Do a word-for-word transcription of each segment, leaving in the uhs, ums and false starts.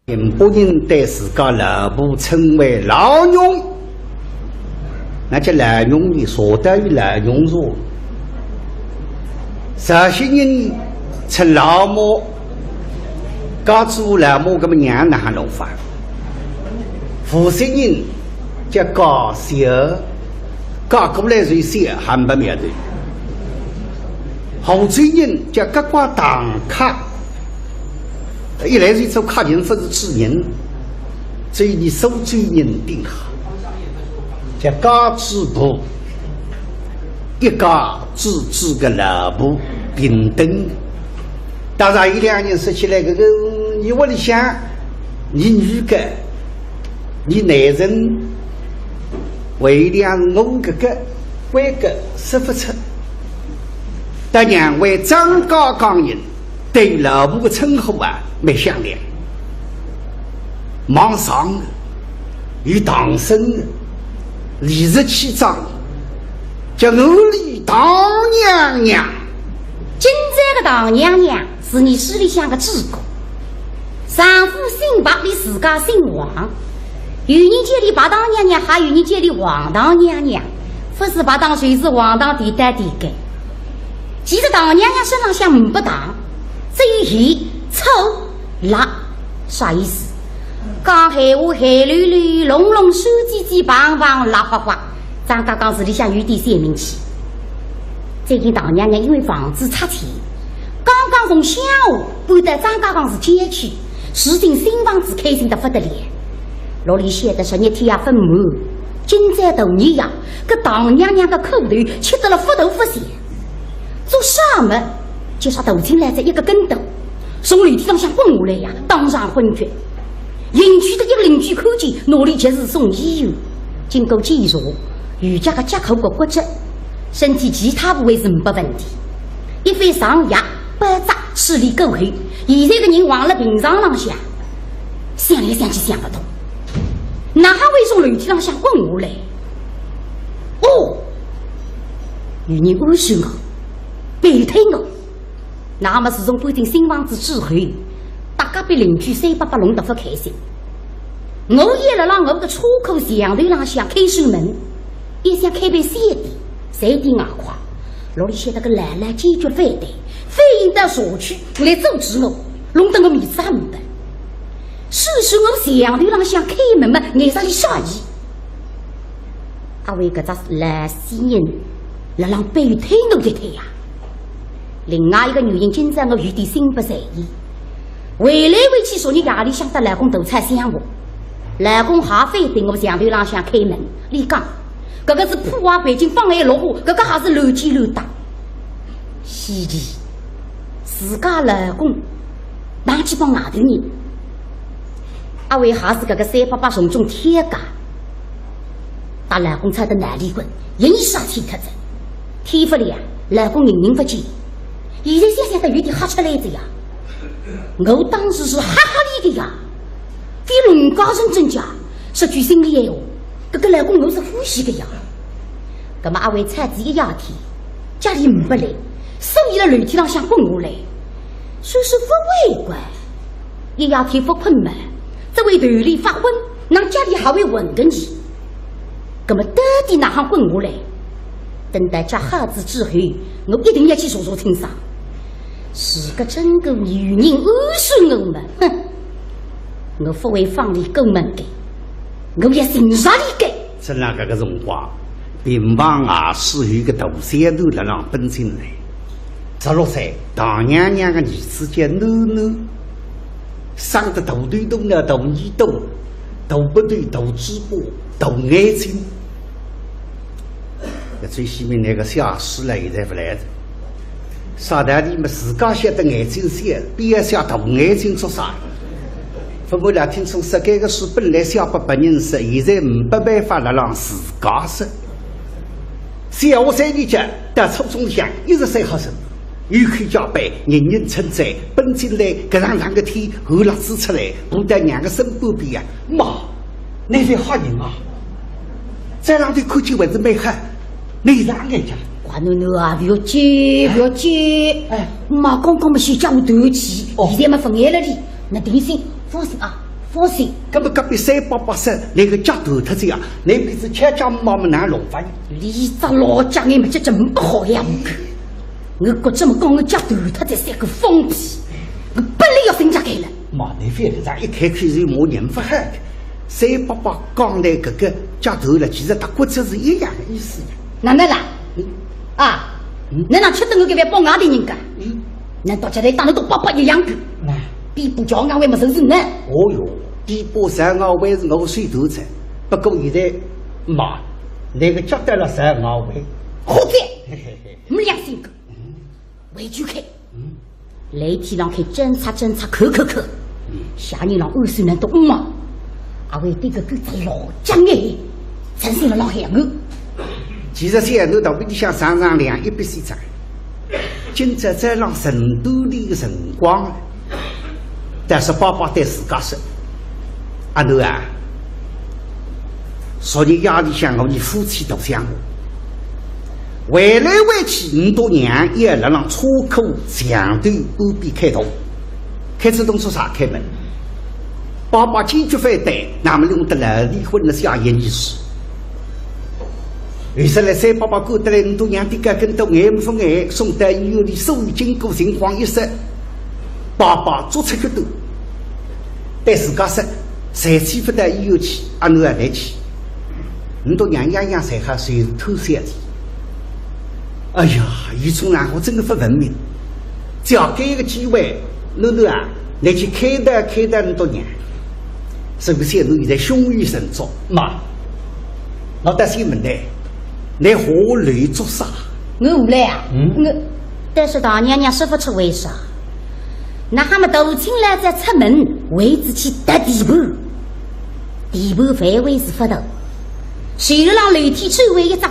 宁波人对自家老婆称为老娘，那叫老娘呢，说到有老娘说。绍兴人称老母，嫁做老母，搿么娘哪能弄法？无锡人叫家小，嫁过来就小，还没苗头。杭州人叫家瓜堂客， 一来是做客人，勿是主人，所以你苏州人顶好，叫家主婆，一家之主个老婆平等。当然，有两个人说起来，搿个，你屋里向，你女个，你男人，为两我搿个，关个说勿出。但让为张家港人， 对老婆个称呼啊，蛮响亮。望上有唐僧，李十七章，叫我李唐娘娘。今朝个唐娘娘是伲书里向个主角，丈夫姓白，俚自家姓王。有人叫俚白唐娘娘，还有人叫俚王唐娘娘，勿是白糖就是黄糖，甜个甜个。 其实唐娘娘身浪向呒不糖，只有咸、醋、辣，啥意思？讲闲话咸溜溜、隆隆、酸唧唧、棒棒、辣花花，张家港市里向有点小名气。最近唐娘娘因为房子拆迁，刚刚从乡下搬到张家港市郊区，住进新房子，开心得勿得了。哪里晓得昨日天也勿满，今朝大年夜，搿唐娘娘个苦头吃得了勿大勿小。 做啥么？就像头颈来仔一个跟斗，从楼梯浪向滚下来呀，当场昏厥。邻居个一个邻居看见，拿俚及时送医院。经过检查，右脚个脚骨骨骨折，身体其他部位是呒不问题。一番上药包扎处理过后，现在个人横了病床浪向，想来想去想勿通，哪哈会从楼梯浪向滚下来？哦，有人暗算我， 背推我。那么自从搬进新房子之后，搭隔壁邻居三伯伯弄得勿开心。我也辣辣我个车库墙头浪向开扇门，也想开爿小店，赚点外快。哪里晓得个老老坚决反对，反映到社区来阻止我，弄得我面子也呒不。所以说我墙头浪向开门嘛，碍啥俚啥意？ 阿为搿只老死人辣浪背后推我一推呀。另外一个原因，今朝我有点心不在焉。回来回去，昨日夜里向搭老公大吵相骂，老公还反对我墙头浪向开门，俚讲，搿个是破坏环境，妨碍绿化，搿个还是乱七乱搭。稀奇，自家老公哪去帮外头人？ 阿为还是搿个三伯伯从中挑家，搭老公吵得闹离婚，一年啥天脱仔。天勿亮，老公人人勿见，现在想想倒有点吓出来仔呀。我当时是吓吓俚个呀，非农家人真假，说句心里闲话，搿个老公我是欢喜个呀。葛末阿为吵仔一夜天，家里呒不来，所以辣楼梯浪向滚下来，说是勿会怪。 一夜天勿困嘛，只会头里发昏，哪家里还会混个呢？葛末到底哪哈滚下来？等到脚好仔之后，我一定要去查查清爽。如果真个有人暗算我嘛，哼，我勿会放俚过门个，我要寻着俚个。 正辣搿个辰光，病房外势有个大小囡辣浪奔进来。十六岁，唐娘娘个儿子叫囡囡，生得大头大脑、大耳朵、大鼻头、大嘴巴、大眼睛。搿最西面那个小师了，现在勿来了。 啥道理嘛，自家晓得眼睛小，偏要想大眼睛做啥？勿瞒㑚听众说，搿个书本来写拨别人说，现在呒不办法辣浪自家说。小学三年级到初中里向一直算好生，有口皆碑，人人称赞，奔进来搿场冷个天，寒辣子出来，爬到娘个身半边啊，妈， 倷是吓人啊！再让俚看见还是蛮好，倷是哪能讲？乖囡囡啊，勿要急，勿要急。哎。妈刚刚么先叫我断气，哦。现在么勿碍了哩，倷定心，放心啊。放心。搿么隔壁三伯伯说，倷个脚断脱仔呀，倷比仔吃家妈么哪弄法呢？俚只老脚眼么，这真不好呀。我觉着么讲我脚断脱仔三个放屁，我本来要寻家开了。妈，倷覅搿样一开口就骂人勿好个。三伯伯讲倷搿个脚断了，其实搭骨折是一样的意思呀。哪能啦？嗯。啊，嗯。哪能吃得我搿碗包外头人家？嗯。难道叫倷当倷笃伯伯一样个？哎。比不叫俺还没收拾呢？哦哟，比不上俺还是我手头子，不过现在妈，倷个脚断了上俺还。好哉，嘿嘿嘿。没良心个。嗯。回去看。嗯。 来天浪开，检查检查，看看看，下人浪按算难得嘛，阿会对搿个只老脚眼，真心了老害我。其实小囡肚皮里向常常两一笔事体，今朝早浪晨读里个辰光，但是爸爸对自家说，阿囡啊，昨日夜里向我伲夫妻大相骂， 回来回去，倷笃娘也辣浪车库墙头半边开动，开仔动作啥开门？爸爸坚决反对，那么弄得老离婚了下一年是。后首来三伯伯赶得来，倷笃娘的个跟头眼勿眼，送到医院里，所有经过情况一说，爸爸做出决断，对自家说，谁去勿到医院去，阿囡也得去。 倷笃娘样样侪好，就是偷小的。哎呀，伊从哪个真个勿文明，只要搿个机会，囡囡啊，倷去开导开导倷笃娘。是勿是倷现在胸有成竹？妈，我倒是问倷，倷下楼做啥？我下来啊？嗯。我，但是大娘娘说勿出为啥。那哈么大清老早出门，为仔去踏地盘。 地盘范围是勿大，水路浪楼梯周围一只角，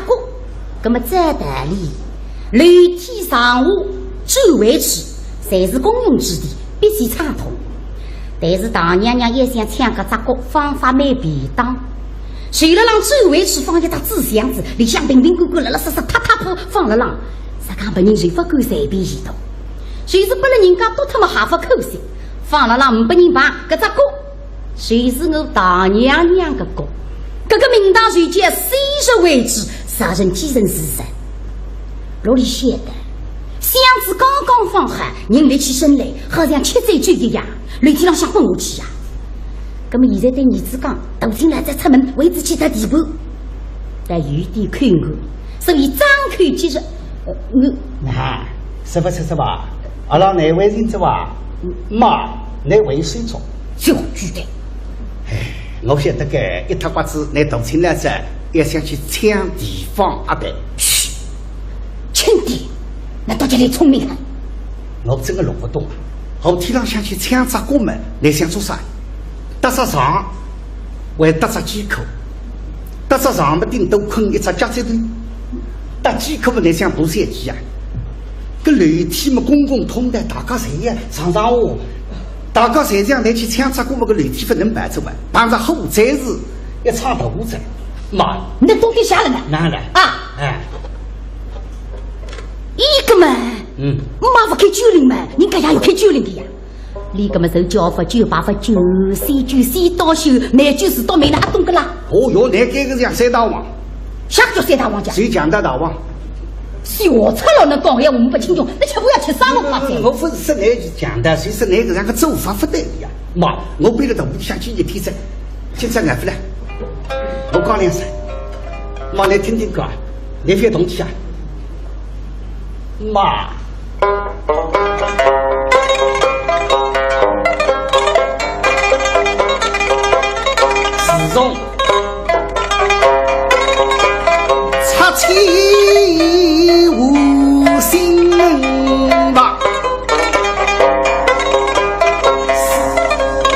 葛么照道理，楼梯上下周围处侪是公用之地，必须畅通。但是大娘娘要想抢搿只角，方法蛮便当。水路浪周围处放一只纸箱子，里向瓶瓶罐罐，拉拉实实，塌塌铺放辣浪，实梗别人就勿敢随便移动。就是拨了人家倒脱么还勿可惜，放辣浪，呒拨人碰搿只角。 就是我大娘娘个角，搿个名堂就叫昔日为主，啥人继承是谁。哪里晓得，箱子刚刚放好，人立起身来，好像吃醉酒一样，楼梯浪向滚下去呀。葛么现在对儿子讲，大清老早出门，为仔去踏地盘，但有点口误，所以张口结舌，呃，我，那，是勿是是吧？阿拉难为情是吧？妈，难为手足。小鬼蛋。 哎，我晓得个，一塌刮子，倷大清老早要想去抢地方阿伯。嘘，轻点，倷到底来聪明啊？我真个弄勿懂啊！后天浪向去抢只角么，倷想做啥？搭只床，还搭只机壳，搭只床么顶多困一只脚趾头，搭机壳么倷想爬三级啊？搿楼梯么公共通道，大家侪要上上下下。 大家侪想倷去抢只角么，搿楼梯勿能跑出啊，碰着火灾是一场大祸哉。妈，倷到底啥了呢？哪能？啊，哎，伊个嘛，嗯，妈勿开酒令嘛，人家也要开酒令的呀。伊个嘛，手脚勿就，把勿就，三句三刀修，难就是倒霉了，阿懂个啦？哦哟，倷搿个像三大王。啥叫三大王家？谁讲的大王？ 小赤佬，倷讲闲话呒不轻重，倷吃饭要吃生活化哉。我勿是说倷是强盗，是说倷搿样个做法勿对个呀。妈，我背了大屋里向去一天哉，今朝挨勿来。我讲两声，妈，倷听听看，倷覅动气啊。妈。 自从拆迁无心吧，四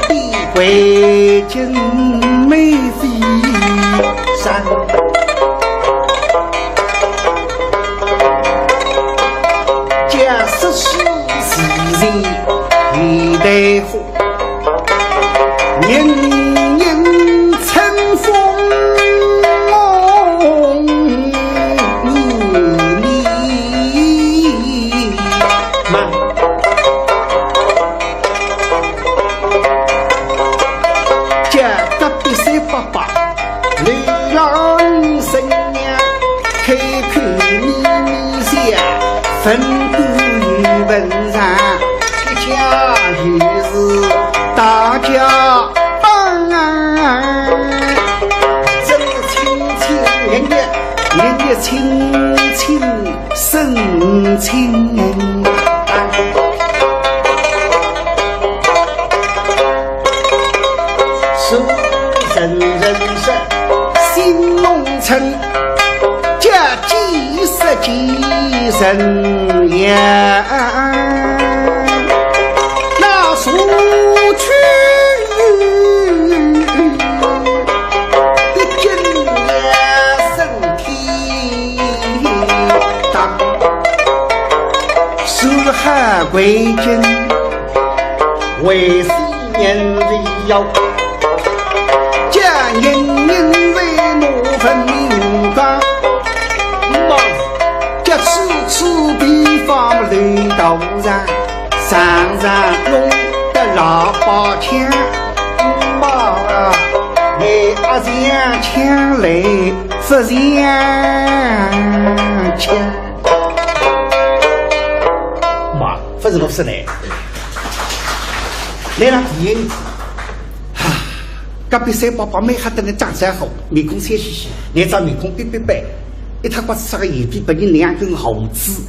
壁围巾梅飞扇。 假使是自然有代火，人人春风满面。本都有文章，一家就是大家帮啊，真是亲亲热热，热热亲亲生亲。是人人是新农村。 叫几十几人呀，那苏区的今夜身体当，是海归经，为是 年未要，叫人人为我分明光。望着此次地方来到上，常常弄得喇叭响。望啊，你阿像腔来不像腔。 妈，勿是我说的。来了，第一，哈，隔壁三伯伯蛮吓得来打招呼，面孔笑嘻嘻，那张面孔板板板，一塌刮子扎个眼皮，拨人两根胡子，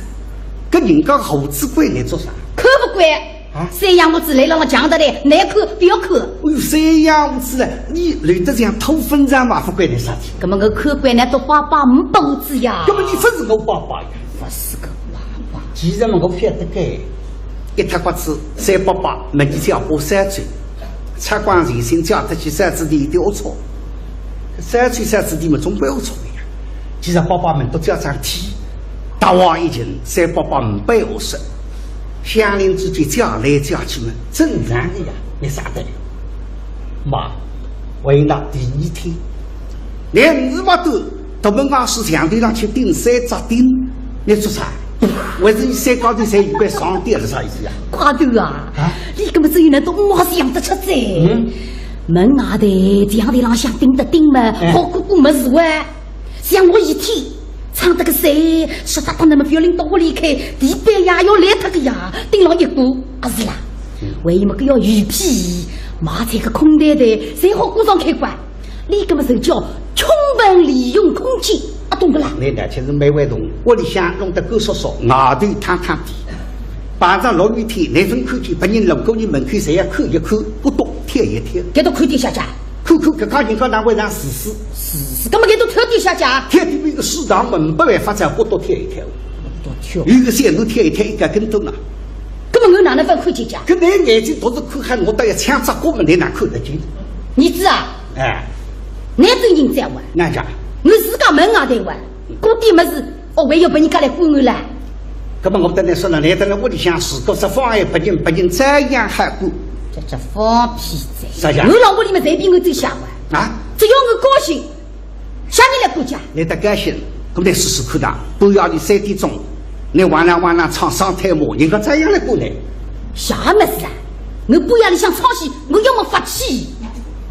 搿人家胡子管侬做啥？看勿惯。啊？三洋胡子来了，我讲得来，难看，覅看。哎哟，三洋胡子了，侬留得像土粉肠嘛，勿管侬啥体。葛么我看惯了，都爸爸没胡子呀。葛么侬勿是我爸爸呀？ 勿是个爸爸。其实嘛，我晓得个，一塌刮子，三伯伯问伊叫我三岁，出光前身叫得起三子弟一点龌龊，三岁三子弟嘛，总归龌龊个呀。其实伯伯们都叫张天，大话已经，三伯伯没白话说，乡邻之间叫来叫去嘛，正常个呀，没啥得了。妈，为那第二天，连日勿多， 大门外是墙头浪去钉三只钉，侬做啥？还是侬三家头侪一块上吊了啥意思呀？怪头啊！啊？侬搿么只有能到我想得出哉。嗯。门外头墙头浪向钉的钉嘛，哎。好过过么事哇。像我一天唱得个啥，说得到那么不要领到屋里去，地板呀要烂脱个呀，钉牢一股，啊是啦。嗯。还有么个要鱼皮，买这个空袋袋，侪好过上开关。 侬搿么就叫充分利用空间，啊，懂勿啦？侬呢，就是蛮会动，屋里向弄得干燥燥，外头烫烫的。碰着落雨天，侬勿看见，别人路过侬门口侪要看一看，骨朵跳一跳。搿都看点下去啊？看看搿家人家哪会上自私？自私，搿么搿都跳点下去啊？跳点比个市场门不办法，才骨朵跳一跳。骨朵跳。有个小路跳一跳，一个跟头呢。搿么我哪能勿看见啊？搿侬眼睛独是看，喊我倒要抢只骨么，侬哪看得见？儿子啊， 哎。侬真人哉哇？哪讲？我自家门外头哇，过点么事，哦，还要拨人家来管我啦？搿么我跟侬说了，侬蹲辣屋里向，如果说妨碍别人，别人照样好管。这这放屁哉！啥呀？我老屋里面随便我走下哇。啊？只要我高兴，啥人来管家？侬得高兴，搿么侬试试看呐，半夜里三点钟，侬哇啦哇啦唱双推马，人家照样来管侬。啥么事啊？我半夜里向唱戏，我要么发气，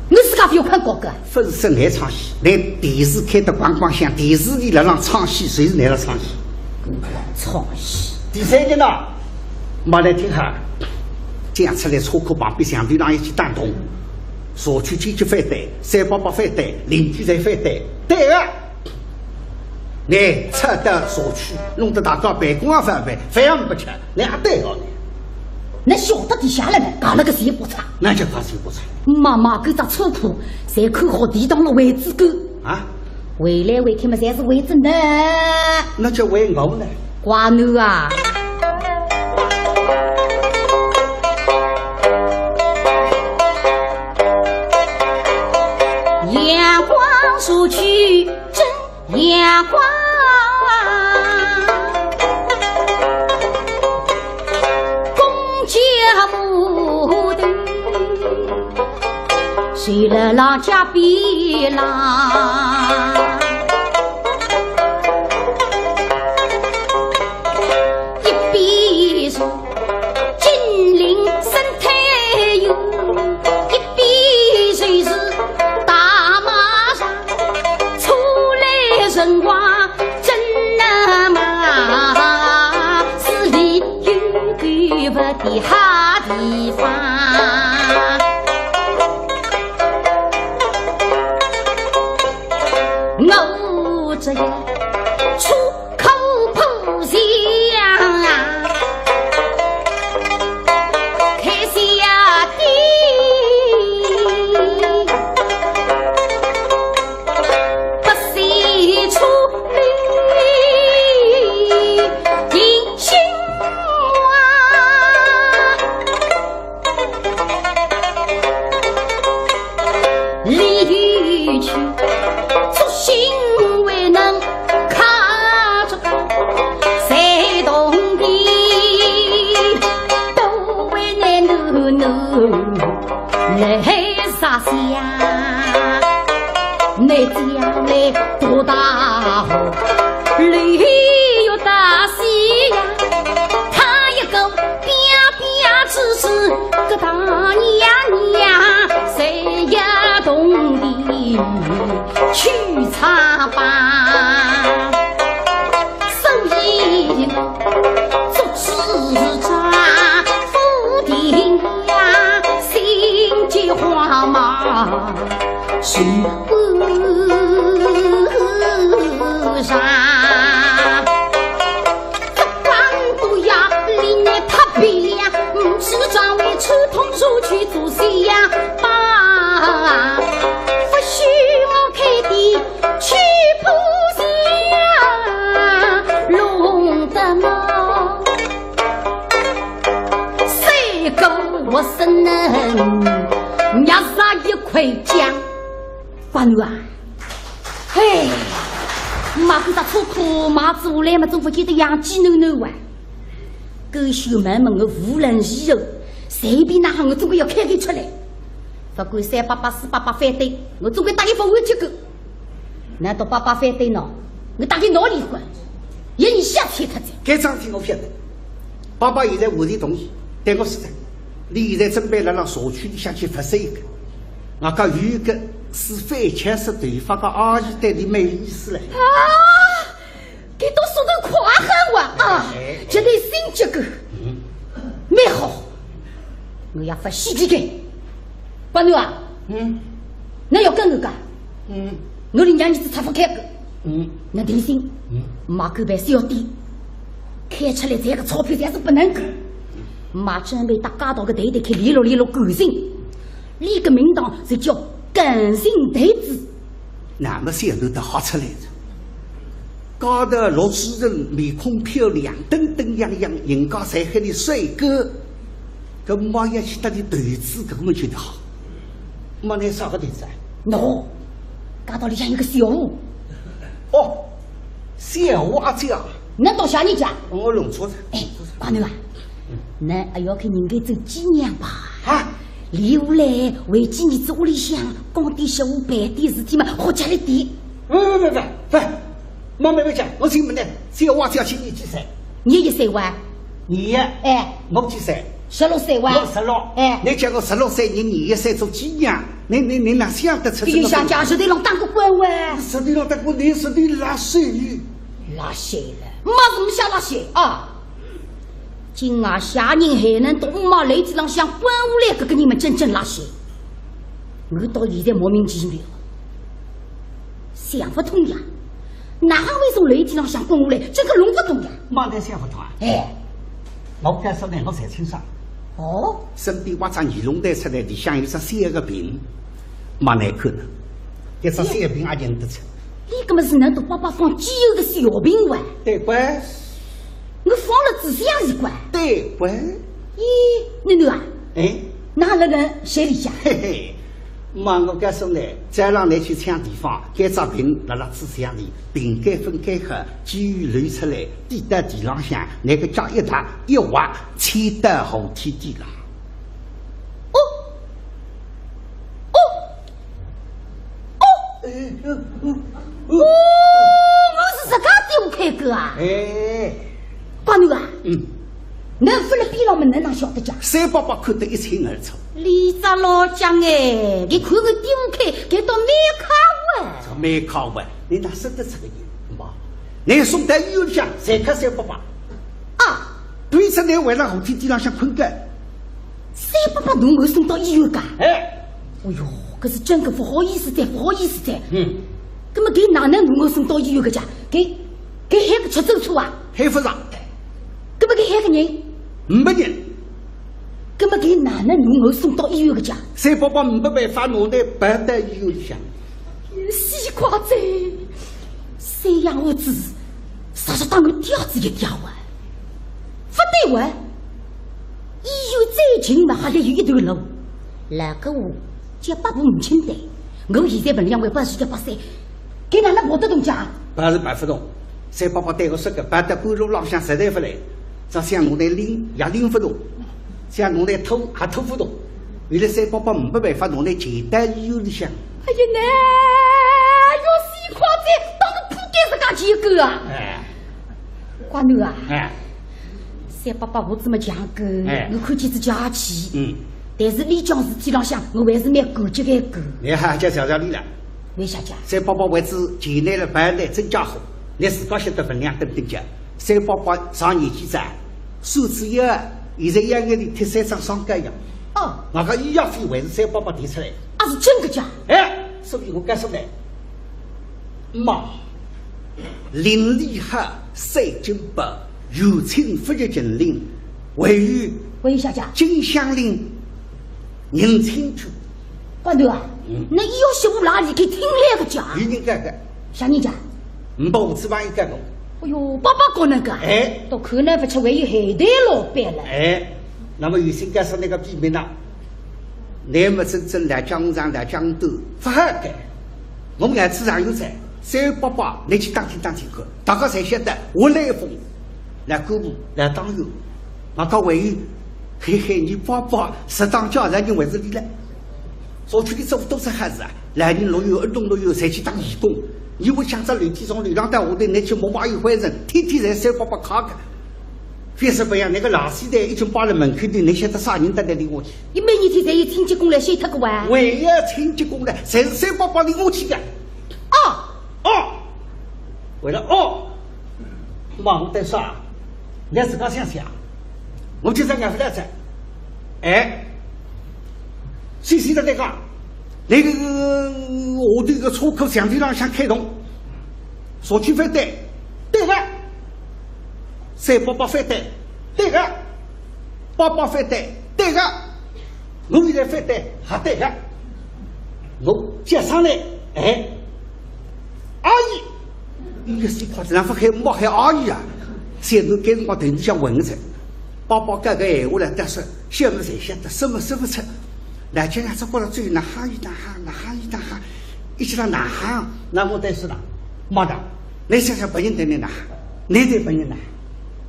我自家勿要看高个。 勿是说侬唱戏，连电视开得光光响，电视里辣浪唱戏，侪是侬辣唱戏。唱戏。第三件呢，嘛来听哈，讲出来车库旁边墙头浪一记打洞，社区坚决反对，三伯伯反对，邻居侪反对，对个。侬拆掉社区，弄得大家办公也勿办，饭也勿吃，侬也对个呢。侬晓得底下了呢，讲了个谁不差？哪叫讲谁不差？妈妈搿只车库，侪看好地当了位置个。 啊？回来回去嘛，侪是为着侬。哪叫为我呢？怪侬啊！阳光社区真阳光，公交摩托 谁来浪家边浪？一边是金陵生态园，一边就是大马场，出来辰光真难嘛。里去，作兴未能靠着谁动地，都为难奴奴来杀下。那将来多大好，里又大西呀，他一个 啪啪之时，个大娘娘谁也懂得去唱吧。所以我做主张不停呀，心急慌忙是不上。 不管不要理你他皮呀，嗯，是专为刺痛手去做西呀吧。不许我开的去不是呀，弄得么谁跟我生人，人家杀一块姜。 八奴啊，嘿，马虎大粗苦，马子无来嘛，总勿见得养鸡囡囡哇。狗血满门，我无论如何，随便哪哈，我总归要开口出来。勿管三八八、四八八反对，我总归搭伊勿完结个。难道八八反对喏？我搭伊闹离婚，要伊下去脱哉。搿桩事体我晓得，爸爸现在完全同意，对我说的，伊现在准备辣辣社区里向去发展一个。 外加有一个是反枪式头发个阿姨对伊蛮有意思嘞。啊，搿倒说得快很哇啊，哎，绝对心急个，嗯，蛮好，我要发喜气个。八奴啊，嗯，侬要跟我讲，嗯，我里娘儿子拆勿开个，嗯，侬定心，嗯，买狗办小店，开出来赚个钞票侪是拨侬个，买准备搭街道个头头去联络联络感情。 伊个名堂是叫感情台子。那么小囡倒吓出来了。高头老主任面孔漂亮，登登样样，人家侪喊伊帅哥。搿么要去搭伊投资，搿么就好。么拿啥个投资啊？喏，街道里向有个小吴。哦，小吴阿姐啊。侬到啥人家？我弄错了。哎，八奴啊，侬还要去人家做寄娘吧？啊？ 留下来为仔儿子屋里向讲点小吴办点事体嘛，好吃力点。勿勿勿勿勿，妈妈勿讲，我请问呢，小吴阿姐今年几岁？廿一岁哇。廿一？哎。我几岁？十六岁哇。我十六。哎。侬叫我十六岁，侬廿一岁做寄娘，侬侬侬哪想得出搿个？有想家，石头浪打过滚哇。石头浪打过，侬石头拉水。拉水了，没什么想拉水啊。 今外啥人还能从马楼梯浪向滚下来，搿个人么真正拉屎。我到现在莫名其妙，想勿通呀，哪哈会从楼梯浪向滚下来？这个弄勿懂呀。马上想勿通啊？哎，我告诉侬，我侪清爽。哦，身边挖只尼龙袋出来，里向有只小个瓶，蛮难看的，搿只小瓶也认得出。伊搿么是㑚大伯伯放机油个小瓶哇？对个。 我放了仔细也是怪。对个。咦，囡囡啊，哎，哪能个水里向？嘿嘿，妈，我告诉侬，早浪侬去抢地方，搿只瓶辣辣纸箱里，瓶盖分开好，机油流出来，滴到地浪向，侬搿脚一踏一滑，溅到扶梯底浪。哦，哦， 哦，哎，哦，哦，哦。哦，我是自家丢开个啊。哎。八囡啊，嗯。侬勿辣边浪么，侬哪晓得讲？三伯伯看得一清二楚。李家老将哎，伊看我丢开，搿倒蛮巧啊。这蛮巧啊，侬哪说得出个人嘛？侬送到医院里向，侪靠三伯伯。啊。对着侬还辣扶梯底浪向困觉。 三伯伯侬我送到医院噶？哎。哎哟，搿是真个勿好意思哉，勿好意思哉。嗯。葛末搿哪能侬我送到医院个介？搿，搿海个出走车啊？海勿着。葛末搿海个人？没人。葛末搿哪能侬我送到医院个介？三伯伯没办法，拿侬抱到医院里向。死快哉！三养父子，啥是当我吊子一吊啊？勿对哇！ 医院最近嘛，还得有一段路，老古屋叫百步无青堆，我现在分量还勿是十八岁，搿哪能跑得动介？跑是跑勿动，三伯伯对我说个，跑到半路浪向实在勿来，照相公台拎也拎勿动，相公台拖也拖勿动。后来三伯伯没办法，拿我带到医院里向。哎呀，那要死快哉，当个铺盖自家去一个啊！哎，瓜囡啊，哎，三伯伯我搿么讲个，哎，我看见仔介气，嗯，但是里桩事体浪向，我还是蛮感激个个。你还叫谢谢俚了？为啥介？三伯伯为仔前来了办来真家伙，你自家晓得分量等等讲。三伯伯上年纪哉，手指也，现在也眼里贴三张双盖呀。哦，外加医药费还是三伯伯提出来。啊，是真个介？哎，所以我告诉你，妈，邻里好，三金宝，有请勿入金陵，还有为啥介？金乡令，认亲去。 瓜囡啊，嗯，那伊要媳妇哪里去听来个介？有人讲个。啥人介？呒不，我只帮伊讲个。哎哟，伯伯讲那个啊？哎，都看来勿出还有海带老板了。哎，那么有心讲说那个秘密呢，乃么真正来讲长来讲短，勿好讲。我们眼珠上有在，三伯伯，你去打听打听看，大家侪晓得，我来风，来干部，来党员，我讲还有，嘿嘿，你伯伯适当叫人认为是你了。 社区里做多少好事啊？老人乐园、儿童乐园，侪去当义工。你屋里向只楼梯从楼浪到下头，你去摸摸一回人，天天在三伯伯看个。非是不然，那个垃圾袋已经摆了门口头，你晓得啥人到那里我去？伊每日天侪有清洁工来收脱个哇？还要清洁工来，侪是三伯伯领我去个。哦，哦，为了哦，忙得啥？你自家想想，我就在俺勿来哉。 哎，谁晓得那个，那个下头个车库墙壁浪向开洞，社区反对，对个。三伯伯反对，对个。伯伯反对，对个。我现在反对，还对个。我接上来，哎，阿姨，你是跑得那不还莫喊阿姨啊？现在该辰光等你想问着。 伯伯讲个闲话来，但是小么侪晓得，什么说勿出。老家呀，只觉着嘴哪哈一哪哈，哪哈一哪哈，一直到哪哈，那么但是呢，妈的，你想想别人对你哪哈，你对别人哪哈，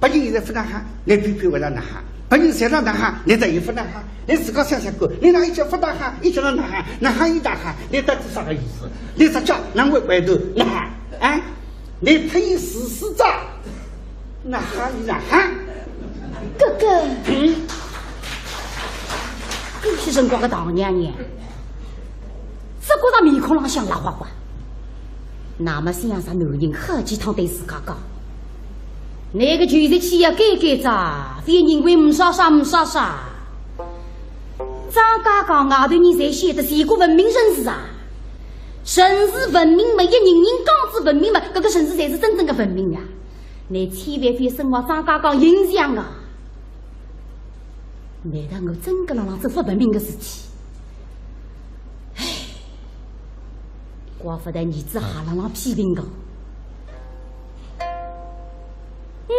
别人现在勿哪哈，你偏偏为了哪哈，别人现在哪哈，你倒也勿哪哈，你自家想想看，你哪一直勿哪哈，一直到哪哈，哪哈一哪哈，你到底啥个意思？你只脚哪会歪头哪哈？哎，你推死死着。 哪哈伊哪哈？哥哥，嗯？搿歇辰光个大娘娘，只觉着面孔浪向辣花花。那么想着男人好几趟对自家讲，那个就是气要改改哉，覅认为没啥啥没啥啥。张家港外头人侪晓得是一个文明城市啊，城市文明么，一人人讲仔文明么，搿个城市才是真正个文明啊。 你千万覅生活张家港形象啊！难道我真个辣浪做勿文明个事体？唉，怪勿得儿子还辣浪批评我。囡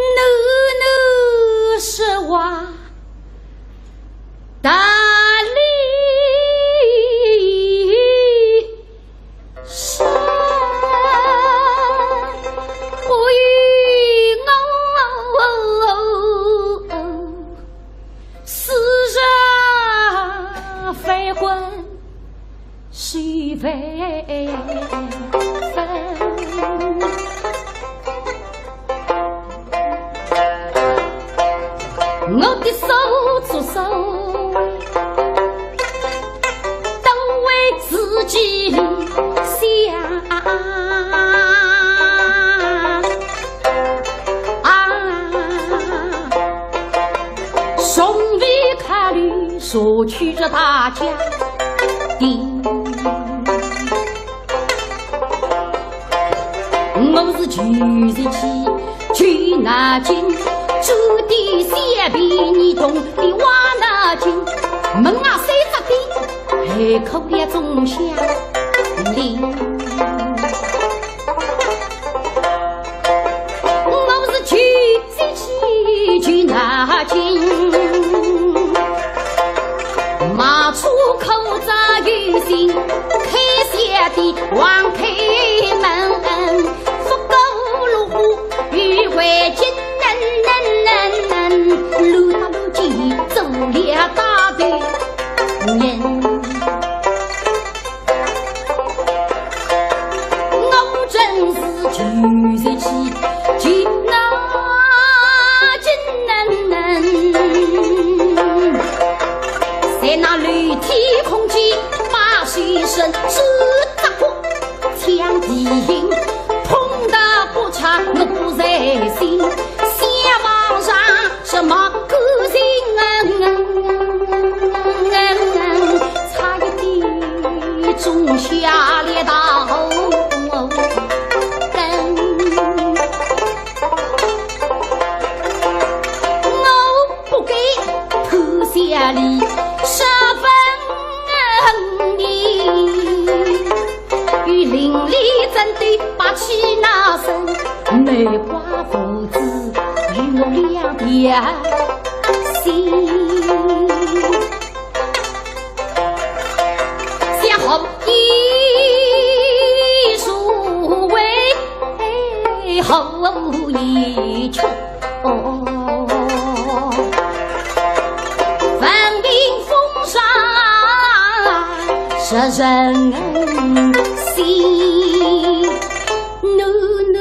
囡说话道理 是不与我，世上非君是非分。 我的手足手，都为自己想。啊，从未考虑社区这大家庭。 我是旧时期旧脑筋，做点小便宜动的歪脑筋，门外三只点，还可以种下林。我是旧时期旧脑筋，卖车口罩有心，开小女人气，金啊金能能，在那楼梯空间把手伸，手扎过墙壁影，痛得不察我不在心，想望上什么个人，差一点种下了大祸根。 我不该偷笑你十分你，与邻里争斗把气闹生，梅花胡子与我两条心。 想好一如为后一曲，哦，分明风霜十人心，no no。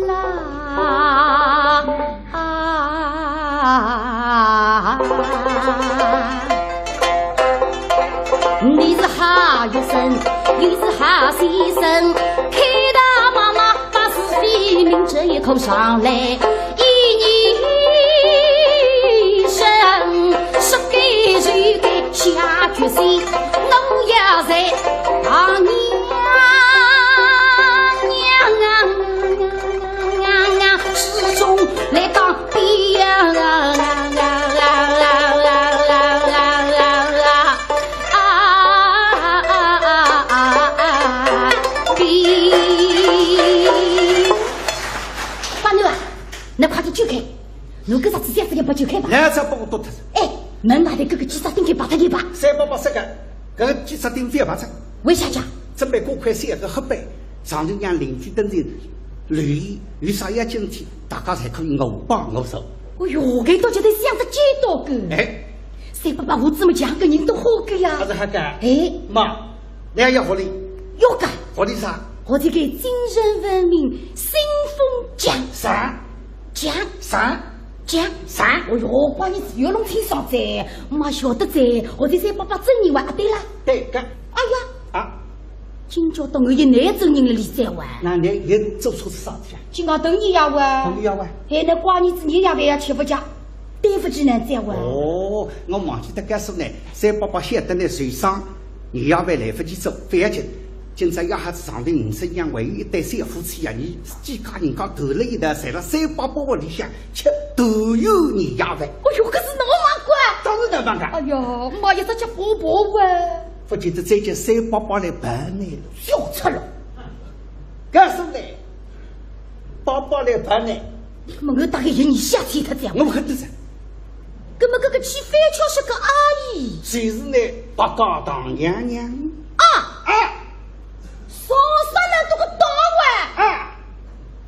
啦。你是好学生，你是好先生，开导妈妈把是非明这一口上来，一年生，说该就该下决心，我要在大娘娘。 之中来当兵。八娘啊，侬快点走开，侬搿只子想法要勿走开吧？来，再帮我剁脱。哎，门外头搿个鸡舍顶给拔脱一拔。三伯伯说个，搿个鸡舍顶覅拔脱。为啥介？准备过块三个黑板，上头让邻居登记留言，有啥要紧事体，大家侪可以我帮我手。哦哟，搿倒叫得想得见到个。哎。三伯伯，我怎么讲个人都好个呀？还是好个。哎。妈，侬要学历？要个。学历啥？我这个精神文明新风讲。啥？讲。啥？讲。啥？哦哟，关键词要弄清爽哉，妈晓得哉，我这三伯伯真人哇，啊，对了。对个。哎呀。啊。 今朝到我也难做人了，李三哇。那侬又做错啥事体啊？今朝等你呀哇。等你呀哇。哎，那关键是年夜饭要吃勿着，对勿起呢，三哇。哦，我忘记脱告诉侬，三伯伯晓得侬受伤，年夜饭来勿及做，勿要紧。今朝夜好子上头五十娘还有一对小夫妻呀，伲几家人家头了一道，侪辣三伯伯屋里向吃团圆年夜饭。哎哟，搿是侬忙个？当然能忙个。哎哟，妈也是吃婆婆哇。 勿见得再叫三伯伯来陪侬了。笑出来。告诉侬，伯伯来陪侬。搿么我大概有你下去脱讲。我勿肯得噻。搿么搿个去翻桥是个阿姨。就是侬伯家大娘娘。啊！啊！上山那都个到哇！啊！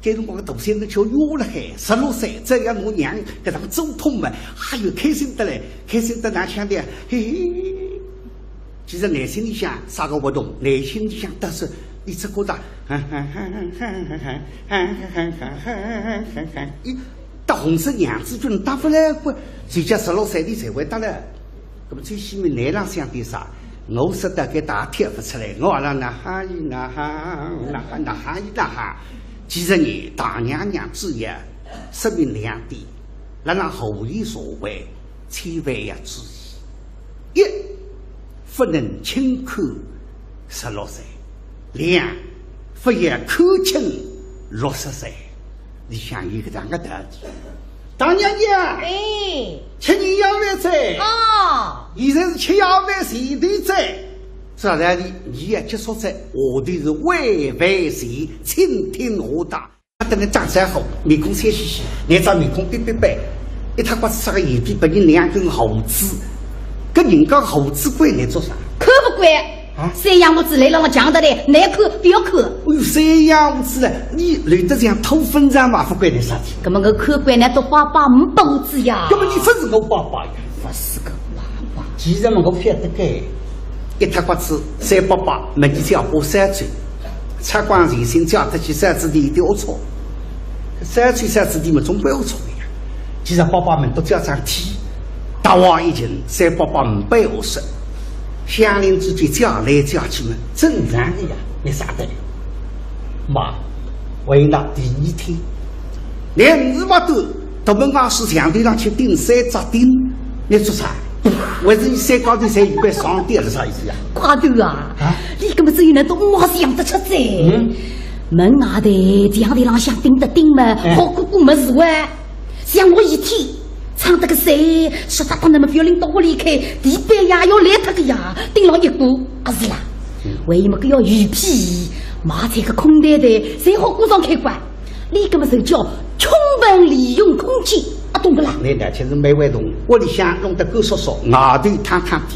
该辰光个大三头叫约勒海，十六岁，只要我娘搿张做痛嘛，哎哟，开心得来，开心得哪想的，嘿嘿。其实内心里向啥个勿懂，内心里向但是一直觉得，一到红色娘子军打勿来过，就叫十六岁的才会得来。 搿么最起码侬浪想点啥？我说得搿搭跳勿出来，我阿拉哪哈伊哪哈，哪哈哪哈伊哪哈。其实呢，大娘娘主要说明两点，辣辣后现社会千万要注意。一，勿能轻看十六岁；两，勿要看轻六十岁。 里向有搿样个道理。大娘娘，哎。吃年夜饭哉。啊。现在是吃夜饭前头哉。啥道理？年夜结束哉，下头是晚饭前，请听下达。等侬打招呼，面孔笑嘻嘻，拿张面孔板板板，一塌刮子啥个眼皮拨人两根胡子，搿人家胡子管侬做啥？看勿惯。 啊？三爷母子来了，我讲得来，难看不要看。哎哟，三爷母子了，侬留得像土坟场嘛，勿管侬啥体。搿么我看惯了，都爸爸没本事呀。搿么侬勿是我爸爸呀？勿是个爸爸。其实嘛，我晓得个，一塌刮子，三伯伯门前叫把扇子，擦光前身叫得起扇子地一条错，扇子扇子地么总归要错的呀。其实伯伯门都叫张天，大王一进，三伯伯没背后说，乡邻之间叫来叫去嘛，正常的呀，没啥的。妈，为那第二天，连日没多， 大门外是墙头浪去钉三只钉，你做啥？为是你三高头侪有块上吊是啥意思啊？快头啊！啊？你搿么只有能到我是养得出哉。嗯。门外头墙头浪向钉的钉嘛，哎。好过过么事哇。像我一天，撑得个山，湿哒哒那么覅拎到屋里去，地板呀要烂脱个呀，钉牢一股，啊是啦。嗯。为么个要有皮，买才个空袋袋，侪好过上开关。 你搿么就叫充分利用空气，啊，懂个啦？那呢，其实蛮会懂，屋里向弄得干燥燥，外头烫烫的，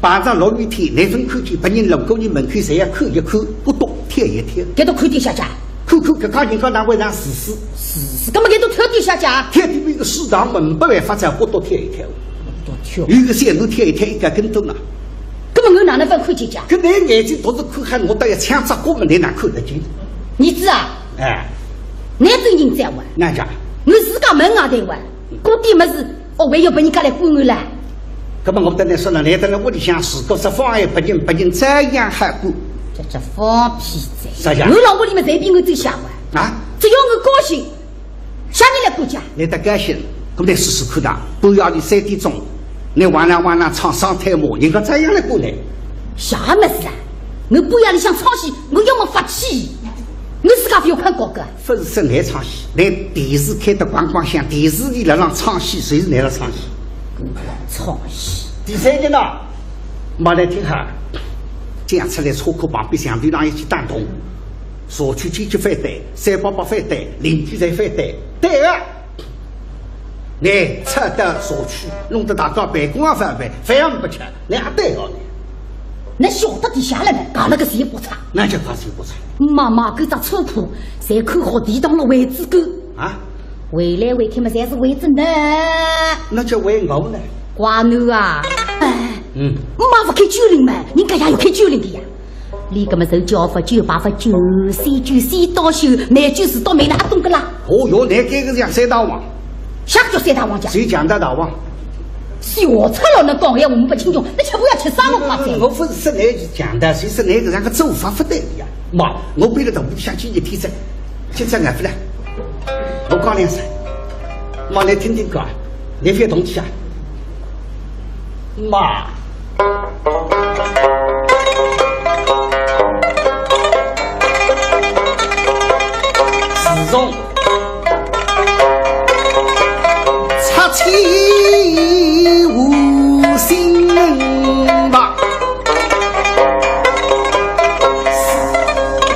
碰着落雨天，难分看见，别人路过你门口侪要看一看，骨朵贴一贴。搿都看点下家？看看搿家人家哪会让试试？试试，搿么搿都贴点下家？贴点边个水塘门，没办法，只好骨朵贴一贴。骨朵贴。有个线路贴一贴，一个跟头呢。搿么我哪能分看见家？搿拿眼睛独是看，喊我倒要抢只骨么，你哪看得见？儿子啊， 哎。难做人哉哇？哪讲？我自家门外头哇，过点么事，哦，还要拨人家来管我啦？搿么我跟你说了，来到了屋里向，如果是妨碍别人，别人照样好管。这这放屁哉！啥讲？我老屋里面随便我最想哇。啊？只要我高兴，啥人来管家？你得高兴，搿么你试试看呐，半夜里三点钟，你哇啦哇啦唱双推马，人家照样来管你。啥么事啊？我半夜里向唱戏，我要么发气，我自家覅看高个。 勿是说倷唱戏，倷电视开得光光响，电视里辣浪唱戏，就是倷辣唱戏。唱戏。第三个呢，妈来听哈，讲出来车库旁边墙头浪一记打洞，社区坚决反对，三伯伯反对，邻居侪反对，对个。倷拆掉社区，弄得大家办公也勿办，饭也勿吃，倷也对个呢。 倷晓得底下了呢，搞了个谁不差？哪叫搞谁不差？妈妈搿只车铺，侪看好地当了位置个。啊？回来回去嘛，侪是位置呢。哪叫为我呢？瓜囡啊，哎，嗯。妈勿开酒令嘛，人家也要开酒令的呀。你搿么手脚勿酒，牌勿酒，三酒三到手，美酒是到美了，还懂个啦？哦哟，倷搿个像三大王。啥个叫三大王家？谁讲的大王？ 小赤佬能讲闲话，我们不清楚，那吃不要吃啥个花菜？我勿是说倷是强盗，是说倷搿样个做法勿对个呀。妈，我背了大步想去一天噻，现在挨勿来。我讲两声，妈，倷听听看，倷覅动气啊。妈。 自从拆迁无心吧，四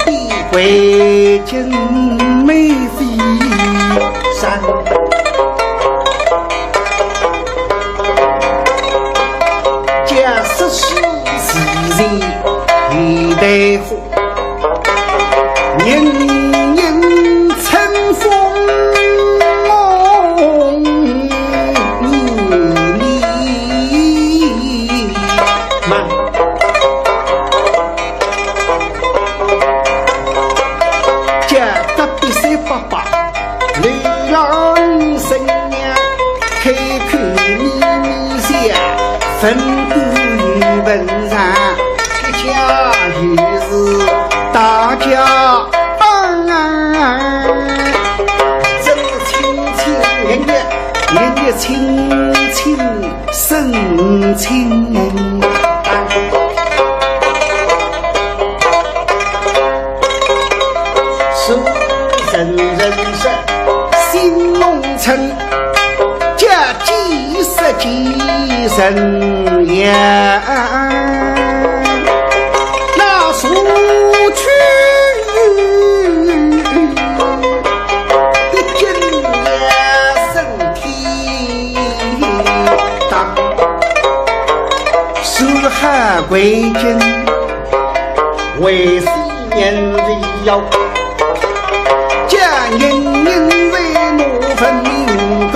壁围巾没飞上。 假使是自然有大风，人人乘风而立嘛。叫隔壁三伯伯 流浪生涯，开口咪咪笑，文官有文场，一家有事大家帮啊。真亲亲热热，热热亲亲 深情。是人人说新农村，叫几十几人呀，那社区一进也生 天堂。四海为君，为是人为要，叫人人为我分明光。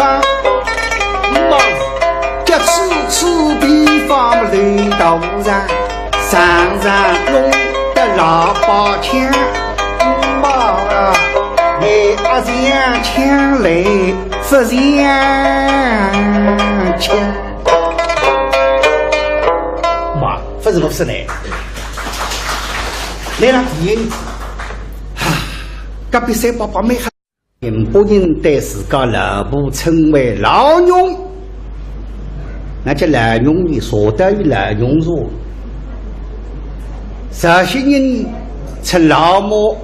妈，叫此处地方来到上。常常用的喇叭腔，妈啊，你阿像腔来不像腔？妈，不是我说的。来了，第一，哈，隔壁三伯伯蛮好。 宁波人对自家老婆称为老娘，那叫老娘呢，说到有老娘说。绍兴人称老母，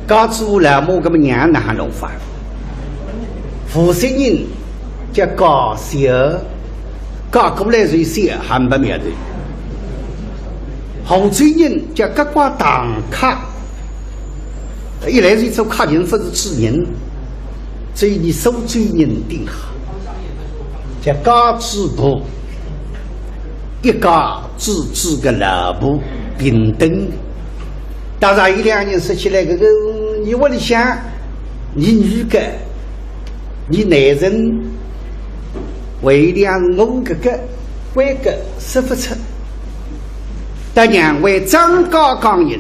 家主老母，搿么娘哪能弄法？无锡人叫家小，嫁过来就小，还没苗头。湖州人叫隔挂堂客， 一来是做客人，不是主人，所以你苏州人顶好，叫家主婆，一家主主个老婆平等。当然，有两人说起来，搿个，你屋里向，你女个，你男人，为两我搿个，关个说不出。但两位张家港人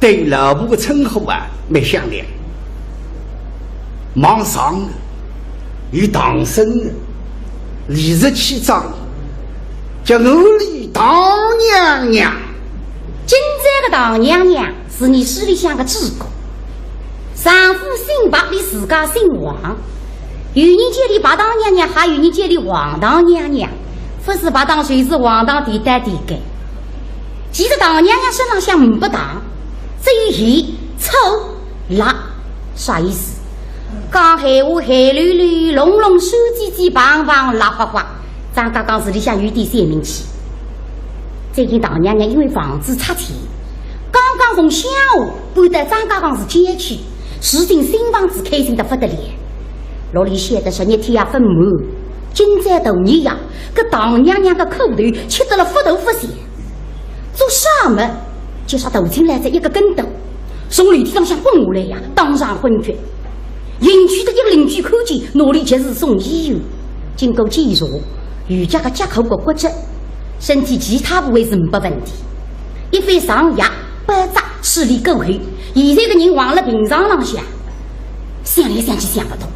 对老婆个称呼啊，蛮响亮。望上个，有唐僧个，理直气壮，叫我里唐娘娘。今朝个唐娘娘是伲势里向个主角，丈夫姓白，俚自家姓王。有人叫俚白唐娘娘，还有人叫俚王唐娘娘，不是白糖就是黄糖，甜个甜个。其实唐娘娘身浪向呒不糖， 只有咸、臭、辣，啥意思？讲闲话咸溜溜、隆隆、酸唧唧、棒棒、辣花花，张家港市里向有点小名气。最近唐娘娘因为房子拆迁，刚刚从乡下搬到张家港市郊区，住进新房子，开心得不得了。哪里晓得十日天也勿满，今朝大年夜，搿唐娘娘个苦头吃得了勿大勿小。 做啥么？就像头颈来仔一个跟斗，从楼梯浪向滚下来呀，当场昏厥。邻居搭一个邻居看见，拿俚及时送医院。经过检查，右脚个脚骨骨骨折，身体其他部位是呒不问题。一番上药包扎，处理过后，现在个人横了病床浪向，想来想去想勿通，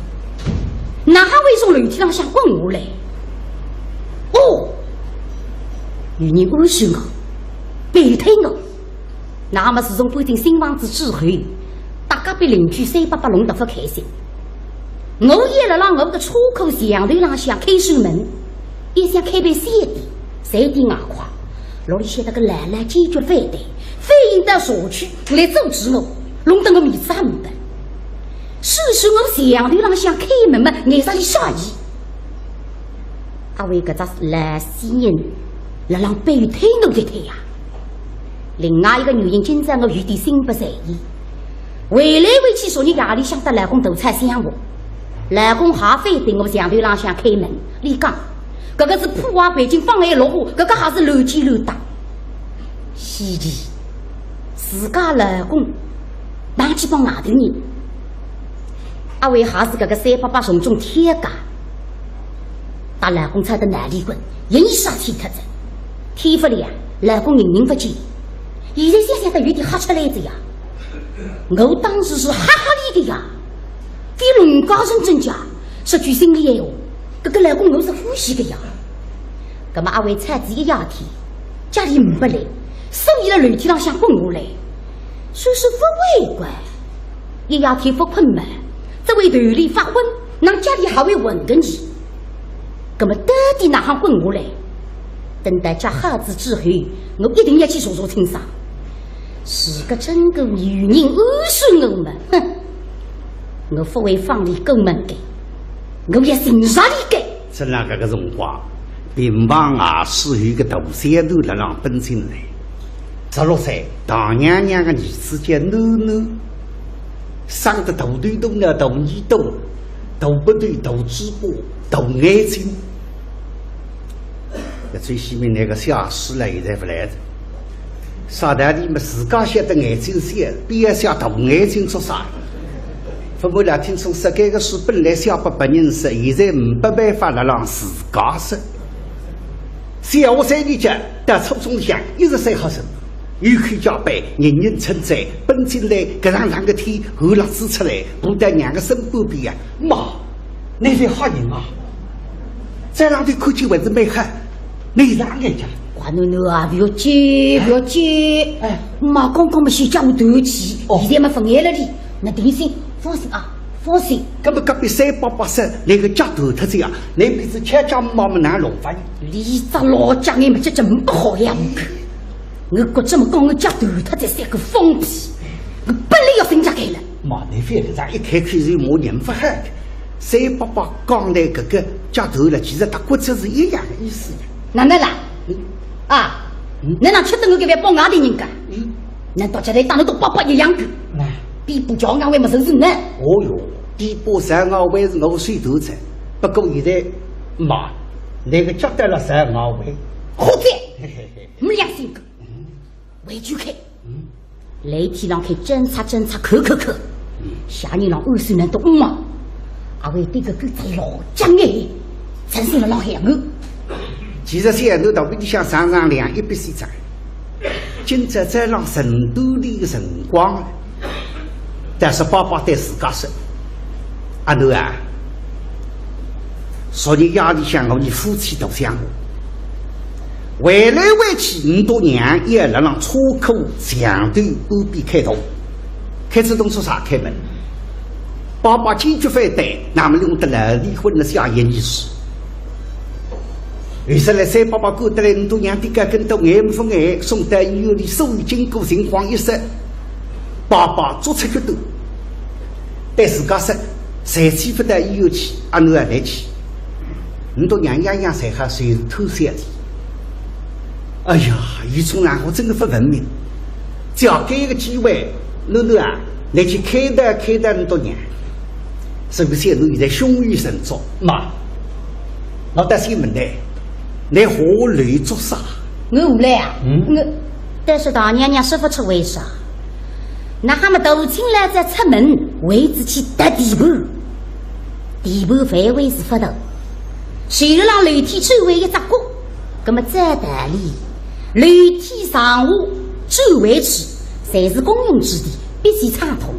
哪哈会从楼梯浪向滚下来？哦，有人暗算我， 背推我。那么自从搬进新房子之后，搭隔壁邻居三伯伯弄得勿开心。我也辣辣我个车库墙头浪向开扇门，也想开爿小店，赚点外快。哪里晓得个老老坚决反对，反映到社区来阻止我，弄得我面子也呒不。所以说我墙头浪向开门嘛，碍煞俚啥意？ 阿为搿只老死人辣浪背推我一推呀。另外一个原因，今朝我有点心不在焉。回来回去，昨日夜里向搭老公大吵相骂，老公还反对我墙头浪向开门，俚讲，搿个是破坏环境，妨碍绿化，搿个还是乱七乱搭。稀奇，自家老公哪去帮外头人？ 阿为还是搿个三伯伯从中挑家，搭老公吵得闹离婚，一年啥天脱仔，天勿亮，老公人人勿见，现在想想倒有点吓出来仔呀。我当时是吓吓俚个呀，非农家人真假，说句心里闲话，搿个老公我是欢喜个呀。葛末阿为吵仔一夜天，家里呒不来，所以辣楼梯浪向滚下来，说是勿会怪。 一夜天勿困嘛，只会头里发昏，哪家里还会混个呢？葛末到底哪哈滚下来？等到脚好仔之后，我一定要去查查清爽。如果真个有人暗算我嘛，哼，我勿会放俚过门个，我要寻着俚个。 正辣搿个辰光，病房外势有个大小偷辣浪奔进来。十六岁，唐娘娘个儿子叫囡囡，生得大头大脑、大耳朵、大鼻头、大嘴巴、大眼睛。搿最西面那个小师了，现在勿来了。 啥道理嘛，自家晓得眼睛小，偏要写大眼睛做啥？勿过啦，听说说搿个书本来写拨别人说，现在呒不办法了，让自家说。小学三年级，到初中里向一直三好生，有口皆碑，人人称赞，奔进来，搿样冷个天，寒辣子出来，爬到娘个身半边呀，妈，倷是好人啊！早浪头看见还是蛮好，倷哪能介？华囡囡啊，覅急，覅急。哎。妈刚刚么先叫我断气，哦。现在么勿碍了哩，倷定心，放心啊，放心。搿么隔壁三伯伯说，倷个脚断脱仔啊，倷勿是吃家妈么哪弄法呢？俚只老家伙么，这真不好呀！我觉着么讲我脚断脱仔三个放屁，我本来要人家开了。妈，倷覅搿样一开口就骂人勿好的。三伯伯讲的搿个脚断了，其实搭骨折是一样的意思呀。哪能啦？嗯。啊，嗯。倷哪吃得我搿边帮外地人家？嗯。难道吃得当了都伯伯一样个？哎。比不叫俺为么事情呢？哦哟，比不上俺为是我手头子，不过现在妈，那个脚断了上俺为。好的，嘿嘿嘿。没良心个。 回去看。嗯。楼梯浪去检查检查，看看看。嗯。下人浪按算能懂嘛？阿会对个狗子老僵哎，真是了老害我。其实小囡头皮里向常常两一笔事体，今朝早浪晨读里个辰光，但是爸爸对自家说，阿囡啊，昨日夜里向我们夫妻都相和。 回来回去，倷笃娘也辣浪车库墙头半边开动，开仔动作啥开门？爸爸坚决反对，那么弄得老离婚了下一年是。后首来三伯伯赶得来，倷笃娘跌个跟斗眼勿眼，送到医院里，所有经过情况一说，爸爸做出决断，对自家说，谁去勿到医院去，阿囡也来去。 倷笃娘样样侪好，侪是偷笑的。哎呀，伊从哪我真的不文明。只要给一个机会，囡囡啊，倷去开导开导倷笃娘。是不是倷现在胸有成竹？妈，我倒是问倷，倷下楼做啥？我下来啊？嗯。我，但是大娘娘说不出为啥。那么大清老早出门，为仔去踏地盘。 地盘范围是勿大，随后浪楼梯周围一只角，葛么照道理，楼梯上下周围处侪是公用之地，必须畅通。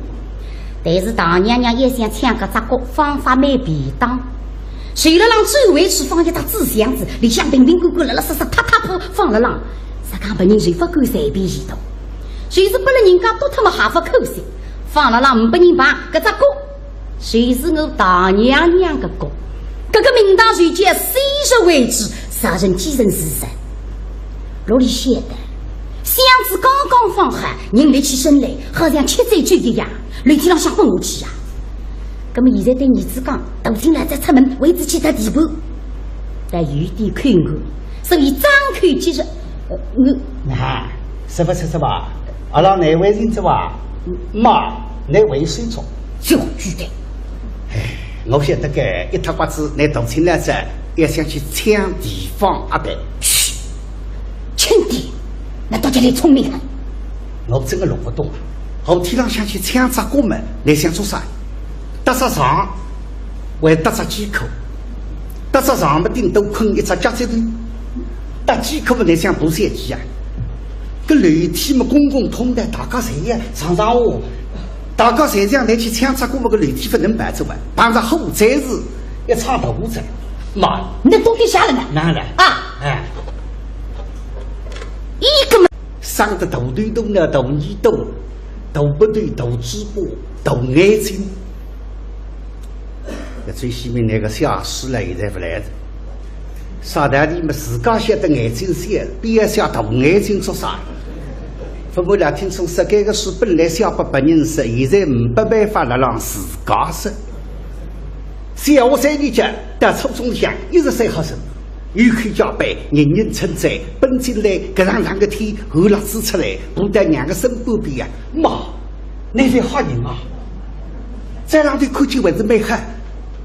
但是大娘娘也想抢搿只角，方法蛮便当。随后浪周围处放一只纸箱子，里向瓶瓶罐罐、垃垃圾圾、塌塌铺放辣浪，啥讲别人就勿敢随便移动。就是拨了人家丢脱么也勿可惜，放辣浪呒拨人碰，搿只角 就是我大娘娘个角，搿个名堂就叫昔日为主，啥人继承是谁。哪里晓得，箱子刚刚放好，人立起身来，好像吃醉酒一样，楼梯浪向滚下去呀。葛么现在对儿子讲，大清老早出门，为仔去踏地盘，但有点口误，所以张口结舌，呃，我……那，是勿是是吧？阿拉难为情之吧？妈，难为手足。 小鬼蛋。哎，我晓得个，一塌刮子，倷大清老早也想去抢地方阿伯。嘘，轻点，倷到底聪明啊？我真的弄不懂啊。楼梯浪向去抢只角么，倷想做啥？搭只床，还搭只机壳。搭只床么顶多困一只脚趾头，搭机壳么倷想爬三级啊？搿楼梯么公共通道，大家侪要上上下下。 大家侪想来去抢只角么，搿楼梯勿能跑出啊，碰着火灾是一场大祸哉。妈，倷到底啥人啊？哪能？啊，哎，一个么，生得大头大脑、大耳朵、大鼻头、大嘴巴、大眼睛。搿最起码那个写书了，现在勿来了。 啥道理么，自家晓得眼睛小，偏要写大眼睛做啥？勿过老听众说，搿个书本来写拨别人说，现在没办法了，让自家说。小学三年级到初中里向，一直三好生，有口皆碑，人人称赞，奔进来，搿样冷个天，寒辣子出来，爬到娘个身半边呀，妈， 倷是好人啊，早浪头看见还是蛮好，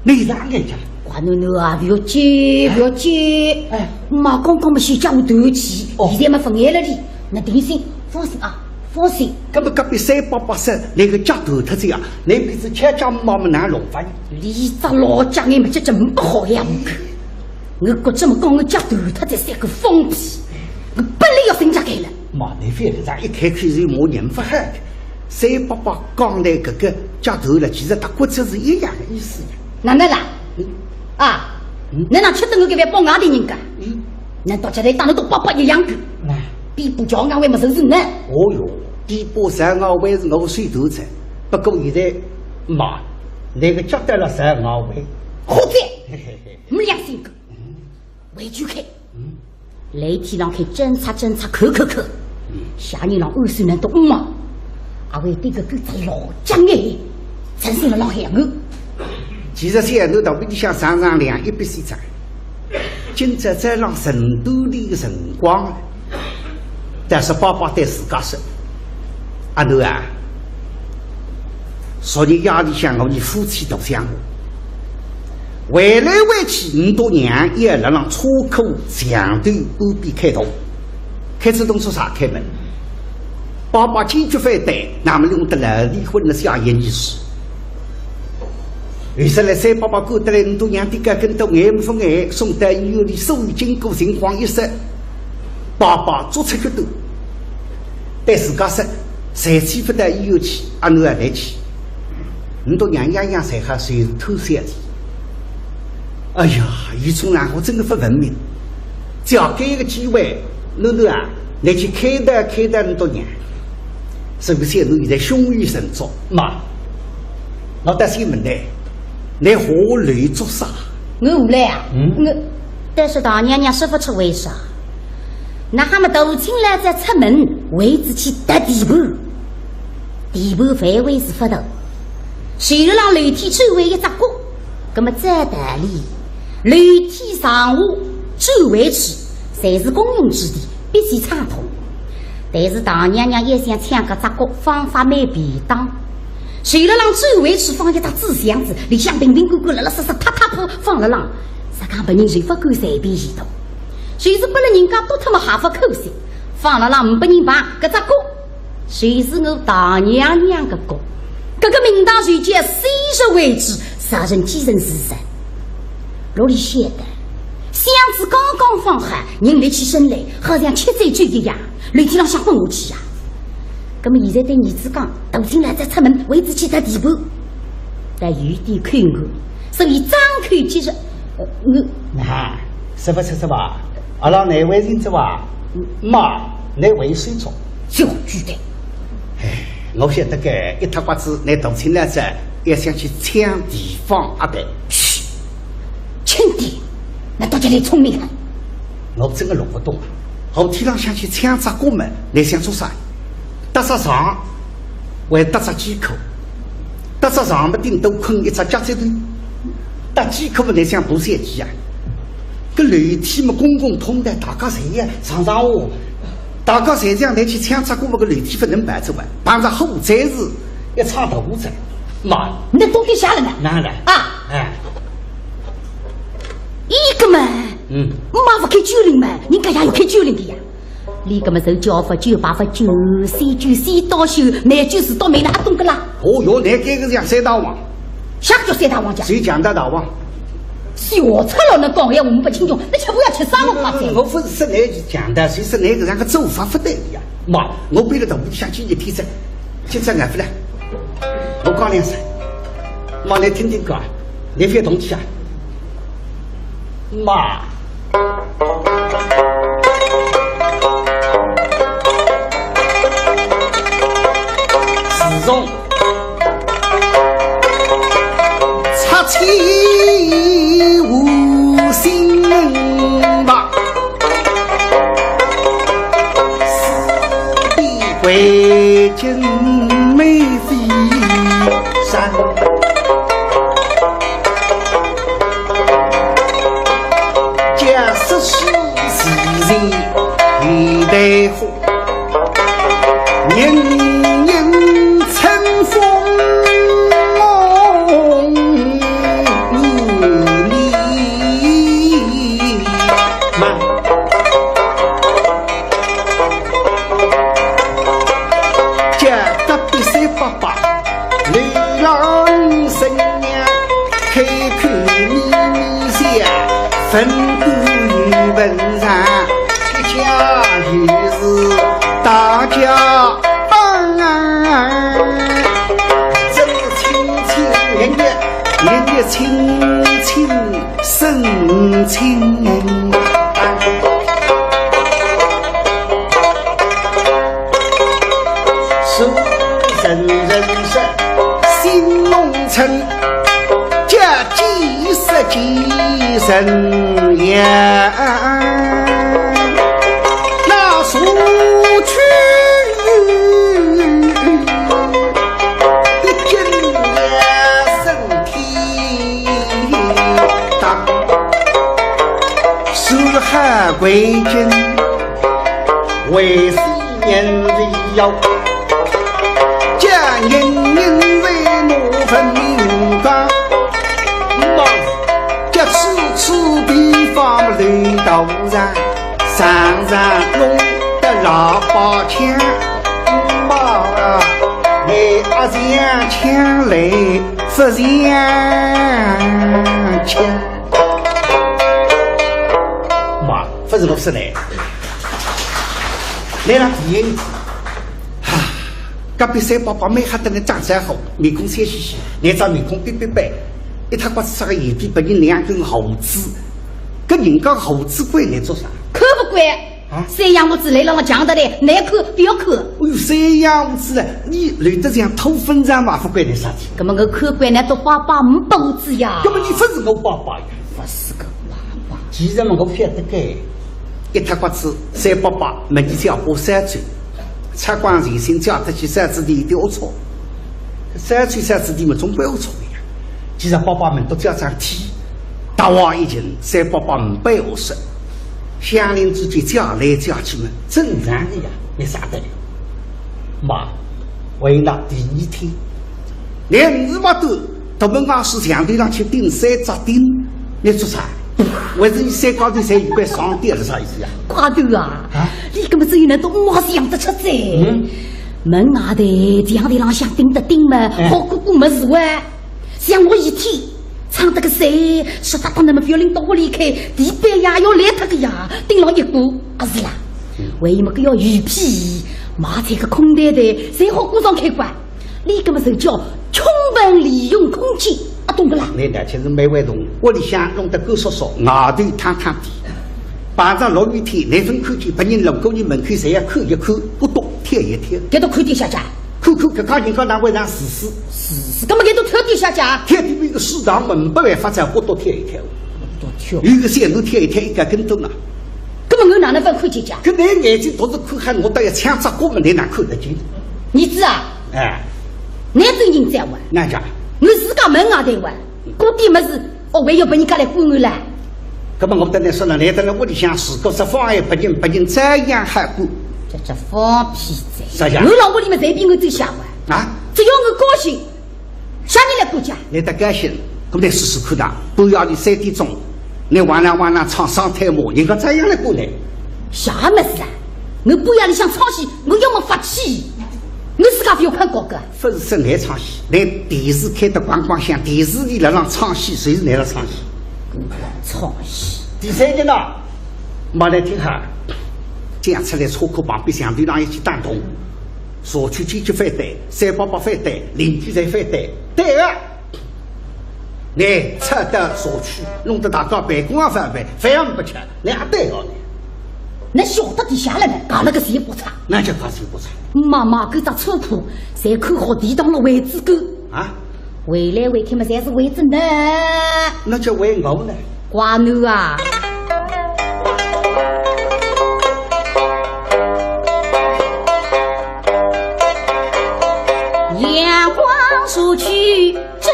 倷是哪能讲？乖囡囡啊，覅急，覅急。哎。妈刚刚么先叫我断气，哦。现在么勿碍了哩，倷定心，放心啊，放心。搿么隔壁三伯伯说，倷个脚断脱仔啊，倷平时吃家妈么哪弄法呢？俚只老家伙么，这真不好呀。我觉着么讲我脚断脱才是个疯批，我本来要寻家开了。妈，侬覅搿样一开口就骂人勿好个。三伯伯讲来搿个脚断了，其实搭骨折是一样的意思呀。哪能啦？嗯。啊，嗯。侬哪吃得我搿饭帮外地人家？嗯。难道叫来当了都伯伯一样个？哎。比不叫俺为么事情呢？哦哟，比不上俺为是我手头子，不过现在妈，那个脚断了上俺为。好哉，嘿嘿嘿。没良心个。 回去看。嗯。楼梯浪看，检查检查，看看看。嗯。下人浪按算能懂嘛？阿会对个狗子老僵哎，真心了老害我。其实小囡到屋里向上上两一笔西账，今朝早浪晨读里个辰光，但是爸爸对自家说：“阿囡啊，昨日夜里向我们夫妻大相骂， 回来回去，你大娘也辣浪车库墙头半边开动，开仔动作啥开门？爸爸坚决反对，那么弄得了离婚了下一年是。后首来三伯伯赶得来，你大娘的个跟头眼勿眼，送到医院里，所有经过情况一说，爸爸做出决断，对自家说，谁去勿到医院去，阿囡也得去。你大娘样样侪好，谁偷笑的。” 哎呀，伊种人我真个勿文明。只要给一个机会，囡囡啊，侬去开导开导侬大娘。是不是侬现在胸有成竹？妈，我倒是问侬，侬下楼做啥？我下来啊？嗯。我，但是大娘娘说勿出为啥。那哈么大清来再出门，为仔去踏地盘。 地盘范围是勿大，随后浪楼梯周围一只角，葛么照道理，楼梯上下周围处侪是公用之地，必须畅通。但是大娘娘也想抢搿只角，方法蛮便当。随后浪周围处放一只纸箱子，里向瓶瓶罐罐、垃垃圾圾、塌塌铺放辣浪，实梗别人就勿敢随便移动。就是拨了人家倒脱么还勿可惜，放辣浪呒拨人碰，搿只角 就是我大娘娘个角，搿个名堂就叫昔日为主，啥人继承是谁。哪里晓得，箱子刚刚放好，人立起身来，好像吃醉酒一样，楼梯浪向滚下去呀。葛么现在对儿子讲，大清来再出门，为仔去踏地盘，但有点口误，所以张口结舌，呃，我，那，是勿是是伐？阿拉难为情是伐？妈，难为手足。 小鬼蛋。哎，我晓得个，一塌刮子，拿大清来哉，也想去抢地方阿伯。嘘，轻点，难道叫侬聪明啊？我真个弄勿懂啊。楼梯浪向去抢只角么，侬想做啥？搭只床，还搭只几口，搭只床么顶多困一只脚趾头，搭几口么，侬想爬三级啊？搿楼梯么公共通道，大家侪要上上下下。 大家侪想拿去抢只角么，搿楼梯勿能跑出啊，碰着好再是一场大祸哉。妈，侬到底啥了呢？哪能？啊，哎，伊个嘛，嗯，妈勿开酒令嘛，人家也有开酒令的呀。伊个嘛，手脚勿酒，牌勿酒，三九三刀休，难就是倒霉了，阿懂个啦？哦哟，侬搿个像三大王，啥叫三大王家？谁讲的大王？ 小赤佬，侬讲闲话呒不轻重，侬吃饭要吃生活化哉。我勿是说侬就强调，是说侬搿样个做法勿对个呀。妈，我背了大屋里向几日天哉，今朝饿勿了，我讲两声。妈，侬听听看，侬覅动气啊。妈，自从 拆迁无心吧，为君美飞山。假使是自然与大夫 人人春风满面。叫得比赛伯伯，流浪生娘，开口咪咪笑，粉骨亲亲生亲。是人人是新农村，家几十几人呀。那苏区 一斤也身体大，是海归经，为是年的要，家人人为我分明讲，妈，这此处地方来到人。 常常弄得老包腔，妈，你阿像腔嘞，不像腔。妈，不是我说的，你那第一，哈，隔壁三伯伯蛮吓得人长相好，面孔笑嘻嘻，那张面孔板板板，一塌刮子啥个眼皮，别人两根胡子，搿人家胡子管你做啥？看不惯。 啊？三样物事来了，我讲的嘞，难看不要看。哎呦，三样物事啊，你累得像土坟场嘛，不管你啥体。搿么我看惯了，都爸爸没包子呀。搿么你不是我爸爸呀？不是个爸爸。既然嘛，我晓得该，一塌刮子，三伯伯，没你叫我三岁，插光前心叫得起三子弟一点龌龊。三岁三子弟嘛，总归龌龊的呀。既然爸爸们都叫上天，大话已经，三伯伯没白我说。 乡邻之间叫来叫去嘛，正常的呀，没啥得了。妈，为那第二天，连五十码头，独门外是墙头上去钉三只钉，你做啥？为是你三家头侪一块上吊是啥意思呀？快头啊，啊？你搿么只有能到我是养得出哉。嗯。门外头墙头浪向钉的钉嘛，哎。好过过么是哇。 像我一天唱得个谁，说他他那么不要领到屋里去，地板呀要烂脱个呀，顶牢一股，啊是啦。为么个要鱼皮，买这个空袋袋，谁好顾上开关？你搿么就叫充分利用空气，啊懂个啦？你呢，其实没活动，屋里向弄得干燥燥，外头烫烫的。碰着落雨天，那份空气，别人路过你门口，谁要看一看，不懂，跳一跳。搿都看点下去啊？ 看看搿家人家哪会让自私？自私，搿么搿都跳底下去啊？跳底面个水塘门不办法，只好多跳一跳。多跳。有个小囡跳一跳，一个跟头嘛。搿么我哪能勿看见介？搿侬眼睛独是看，喊我倒要抢只角么，侬哪看得见？儿子啊，哎，侬真人在玩。哪讲？我自家门外头玩，搿点物事，哦，还要拨人家来管我啦？搿么我跟侬说了，侬蹲辣屋里向，如果说妨碍别人，别人照样好管。这这放屁哉！啥呀？我老屋里面随便我走下玩。啊？只要我高兴，啥人来管家？侬得高兴，搿么侬试试看呐，半夜里三点钟，侬哇啦哇啦唱双推马，人家照样来管侬。啥物事啊？我半夜里向唱戏，我要么发气，我自家勿要看高个。勿是说侬唱戏，侬电视开得光光响，电视里辣浪唱戏，就是侬辣唱戏。唱戏。第三件呢，慢来听哈，讲出来车库旁边墙头浪一记打洞。 社区坚决反对，三伯伯反对，邻居侪反对，对个。侬拆掉社区，弄得大家办公也勿办，饭也勿吃，侬也对个呢。侬晓得底下了呢，讲了个谁不差？哪叫讲谁不差？妈妈搿只车库，侪看好地当了位置个。啊？回来回去嘛，侪是为着侬。哪叫为我呢？ 怪侬啊！阳光社区真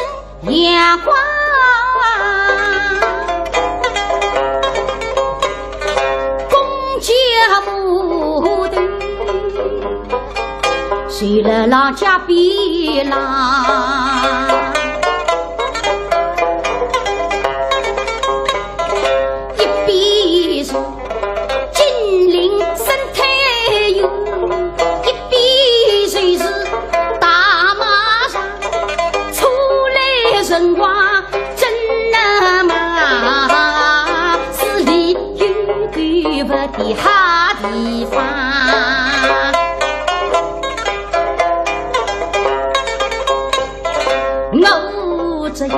阳光，公家码头 谁来浪家边浪，一边是金陵生态园，一边就是大马场，出来辰光真那么是里有个不的好地方。 我这样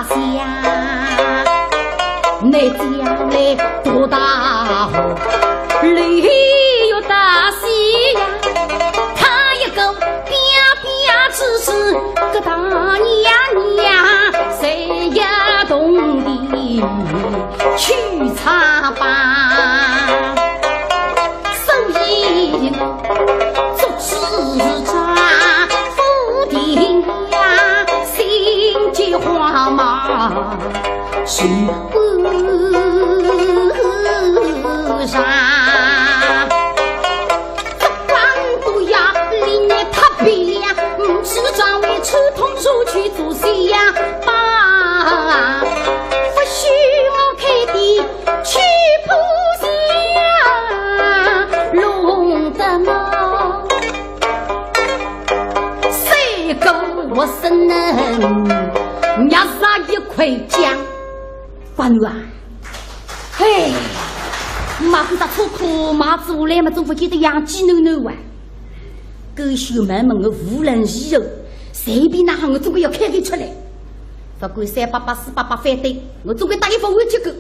下，你将来多大好，雷雨大西呀，他一个啪啪之时，个大娘娘，谁也懂得去唱吧。所以呢，做主张不定呀，心结花嘛。 是不是？不管多呀，理念特别呀，嗯，是专为刺痛手去做事呀，吧，不许我开的去不下，弄得我三个我生人，压上一块姜。 关羽啊，嘿，马虎大粗苦，马子无赖嘛，总勿见得养鸡囡囡哇。狗血满门，我无论如何，随便哪能，我总归要开口出来。勿管三伯伯、四伯伯反对，我总归搭伊勿回去个。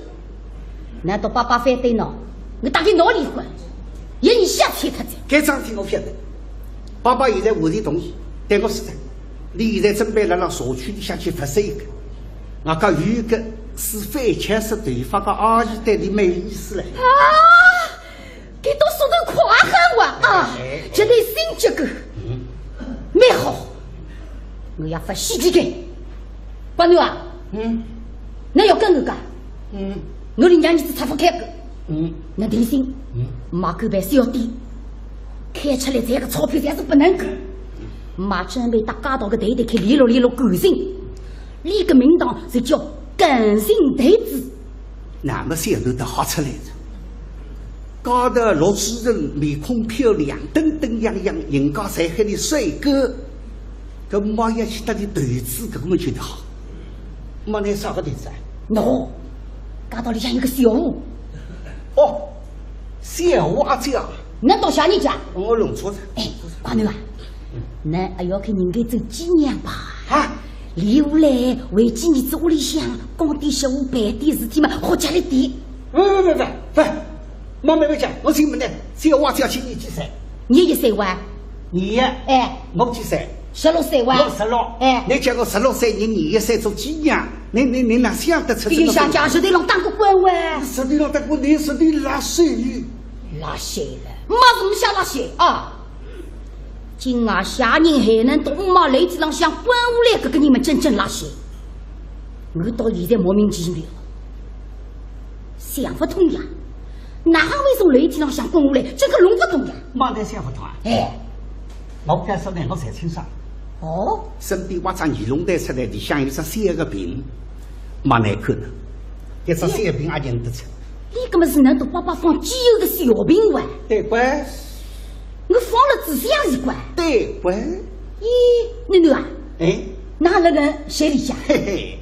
难道伯伯反对喏，我搭伊闹离婚，要伊下去脱哉。搿桩事体我晓得，伯伯现在完全同意，对我说的，伊现在准备辣辣社区里向去发展一个。 外加有一个是反枪式头发个阿姨对伊蛮有意思嘞。啊，搿倒说得快很哇啊，哎，绝对新结构，嗯，蛮好。我要发喜几个。关羽啊，嗯，侬要跟我讲，嗯，我连娘儿子拆勿开个，嗯，侬定心，嗯，马狗办小店，开出来赚个钞票侪是勿能够。马准备搭街道个头头去联络联络感情。 伊个名堂就叫感情台子。那么小头的好出来了。高头老主任面孔漂亮，登登样样，人家侪喊伊帅哥，搿么要去搭伊投资，搿个么就好。么拿啥个投资啊？喏，街道里向有个小吴。哦，小吴阿姐啊。侬到啥人家？我弄错了。哎，光头啊， 那还要去人家做寄娘吧？啊？留下来为寄娘子屋里向讲点小话，办点事体嘛，好吃力点。不不不不不，妈妈不讲，我请问呢，小娃子要请你几岁？你几岁哇？你呀？哎，我几岁？十六岁哇？我十六。哎，你叫我十六岁，你廿一岁做寄娘，你你你哪想得出这个？比如像讲石头浪打过滚哇？石头浪打过，你是你拉手。拉手了，妈是没想拉手啊。 今夜下人还能到我妈楼梯浪向滚下来，搿个人么真正垃圾。我到现在莫名其妙，想勿通呀，哪能会从楼梯浪向滚下来？这个弄勿懂呀。哪能想勿通啊？哎，我告诉你，我才清爽。哦，身边挖只尼龙袋出来，里向有只小个瓶，蛮难看的，搿只小个瓶也认得出。你搿么是能读爸爸放机油的小瓶哇？对个。 我放了仔相是怪。对个。咦，囡囡啊，哎，哪能个水里向？嘿嘿，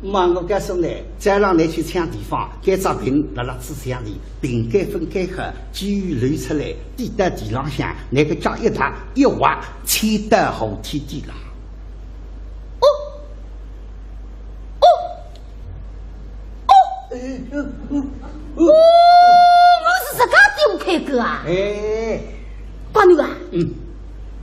妈，我告诉你，早浪你去抢地方，搿只瓶辣辣仔相里，瓶盖分开好，机油流出来，滴到地浪向，拿个脚一踏一滑，溅到河梯底浪。哦，哦，哦，哎，哦，哦，哦，我是自家丢开个啊。哎， 光头啊，嗯，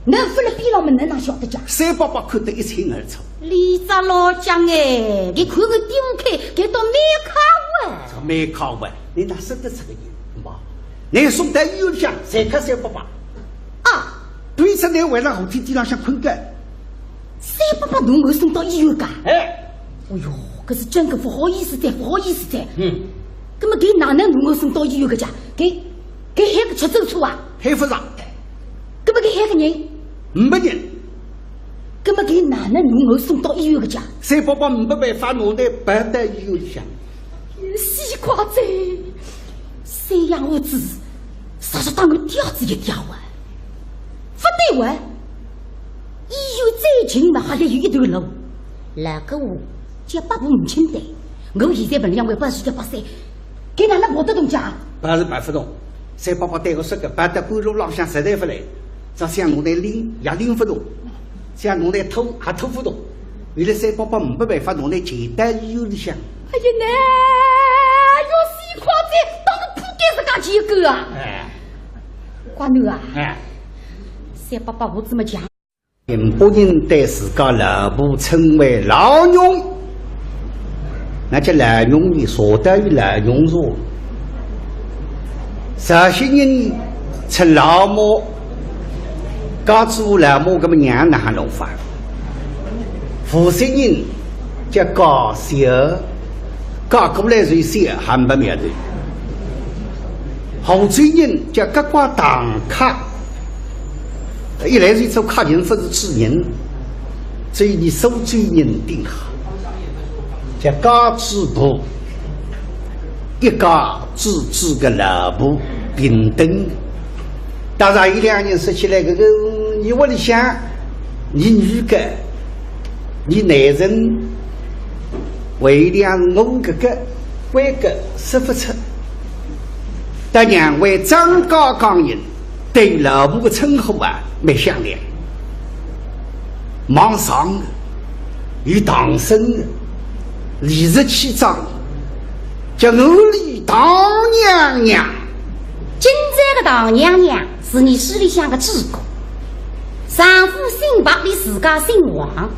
侬勿辣边浪么，侬哪晓得讲？三伯伯看得一清二楚。李家老将哎，你看我丢开，搿倒蛮快啊。这蛮快啊，你哪说得出个人嘛？你送到医院去啊，再看三伯伯。啊，对着你晚上后天地浪向困觉。三伯伯侬我送到医院噶？哎，哎哟，搿是真个勿好意思哉，勿好意思哉。嗯，葛么搿哪能侬我送到医院个讲？搿 搿海个出走车啊？海勿上。葛么搿海个人？没人。葛么搿哪能侬我送到医院个讲？三伯伯没办法，拿侬抱到医院里向。死快哉！三养父子，啥是当我吊子一吊啊？勿对哇，医院最近嘛，还得有一段路。老个我，脚八步五清的，我现在本来要为八十脚八三，搿哪能跑得动讲？跑是跑勿动。 三伯伯对我说个，跑到半路浪向实在勿来，只想我来拎也拎勿动，想我来拖也拖勿动。后来三伯伯没办法，拿伊带到医院里向。哎呀，那要死快点，当个铺盖自家去个啊！哎，瓜囡啊，哎，三伯伯我怎么讲？宁波人对自家老婆称为老娘，那叫老娘呢，说到有老娘说。绍兴人称老母， 嫁仔老母，搿么娘哪哼弄法？无锡人叫嫁小，嫁过来就小，还没苗头。杭州人叫嫁个堂客，一来就做客人，勿是主人，所以你苏州人顶好，叫嫁主婆。 一家之主个老婆平等。当然，有两人说起来，搿个，你屋里向，你女个，你男人，为两我搿个，为个说勿出。但认为张家港人对老婆个称呼啊，蛮响亮。 望上个，有唐僧个，理直气壮，叫我哩唐娘娘。今朝个唐娘娘是伲书里向个主角。丈夫姓白，俚自家姓王。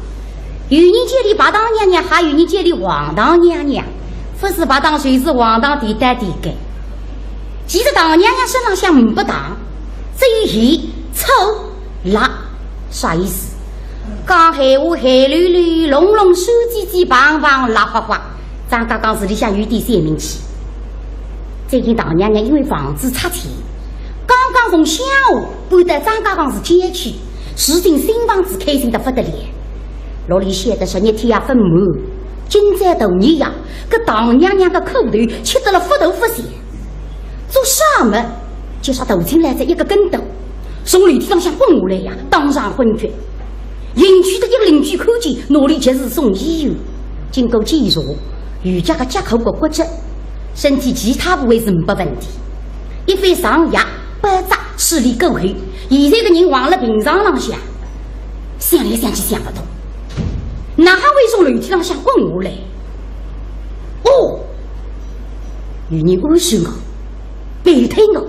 有人叫俚白唐娘娘，还有人叫俚王唐娘娘，勿是白糖就是王糖，甜得甜个。其实唐娘娘身浪向呒不糖，只有盐、醋、辣。 啥意思？讲闲话咸溜溜，隆隆酸唧唧，棒棒辣花花，张家港市里向有点小名气。最近唐娘娘因为房子拆迁，刚刚从乡下搬到张家港市郊区，住进新房子，开心得勿得了。哪里晓得昨日天也勿满，今朝大热呀，搿唐娘娘个苦头吃得了勿大勿小。做啥么？ 就像头颈来仔一个跟斗，从楼梯浪向滚下来呀，当场昏厥。邻居个一个邻居看见，拿俚及时送医院。经过检查，有脚个脚骨骨折，身体其他部位是呒不问题。一番上药包扎，处理过后，现在个人横了病床浪向，想来想去想勿通，哪哼会从楼梯浪向滚下来？哦，有人暗算我，背推我。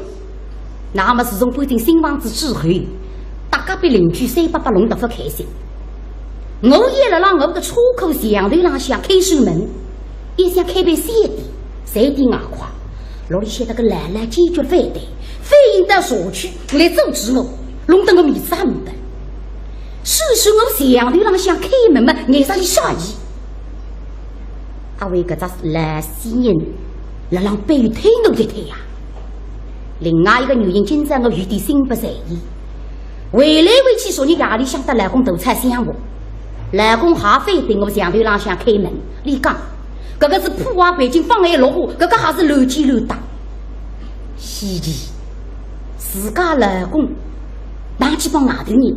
那么自从搬进新房子之后，搭隔壁邻居三伯伯弄得勿开心。我也辣辣我个车库墙头浪向开扇门，也想开爿小店，赚点外快。哪里晓得个老老坚决反对，反映到社区来阻止我，弄得我面子也呒不。所以说我墙头浪向开门嘛，碍啥俚啥意？ 阿为搿只老死人辣浪背推我一推呀。另外一个原因，今朝我有点心不在焉。回来回去，昨日夜里向搭老公大吵相骂，老公还反对我墙头浪向开门，俚讲，搿个是破坏环境，妨碍绿化，搿个还是乱七乱搭。稀奇，自家老公忘记帮外头人。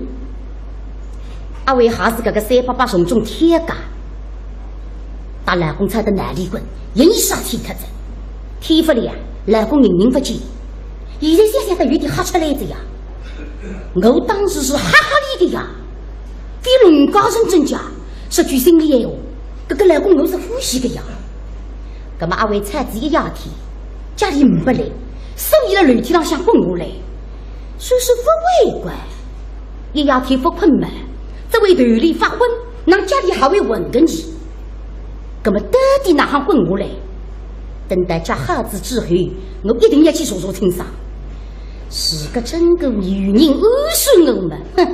阿为还是搿个三伯伯从中挑拣，搭老公吵得闹离婚，一年啥天脱仔。天勿亮，老公人影勿见，现在想想倒有点吓出来仔呀。我当时是吓吓俚个呀，非农家人真假，说句心里闲话，搿个老公我是欢喜个呀。葛末阿为吵仔一夜天，家里呒不来，所以辣楼梯浪向滚下来，说是勿会怪。 一夜天勿困嘛，只会头里发昏，哪家里还会混个呢？葛末到底哪哼滚下来？等到脚好仔之后，我一定要去查查清爽。如果真个有人暗算我嘛，哼，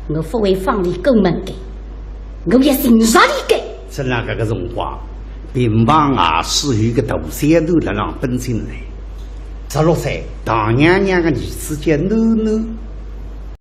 我勿会放俚过门个，我要寻着俚个。正辣搿个辰光，病房外势有个大小头辣浪奔进来。十六岁，唐娘娘个儿子叫囡囡。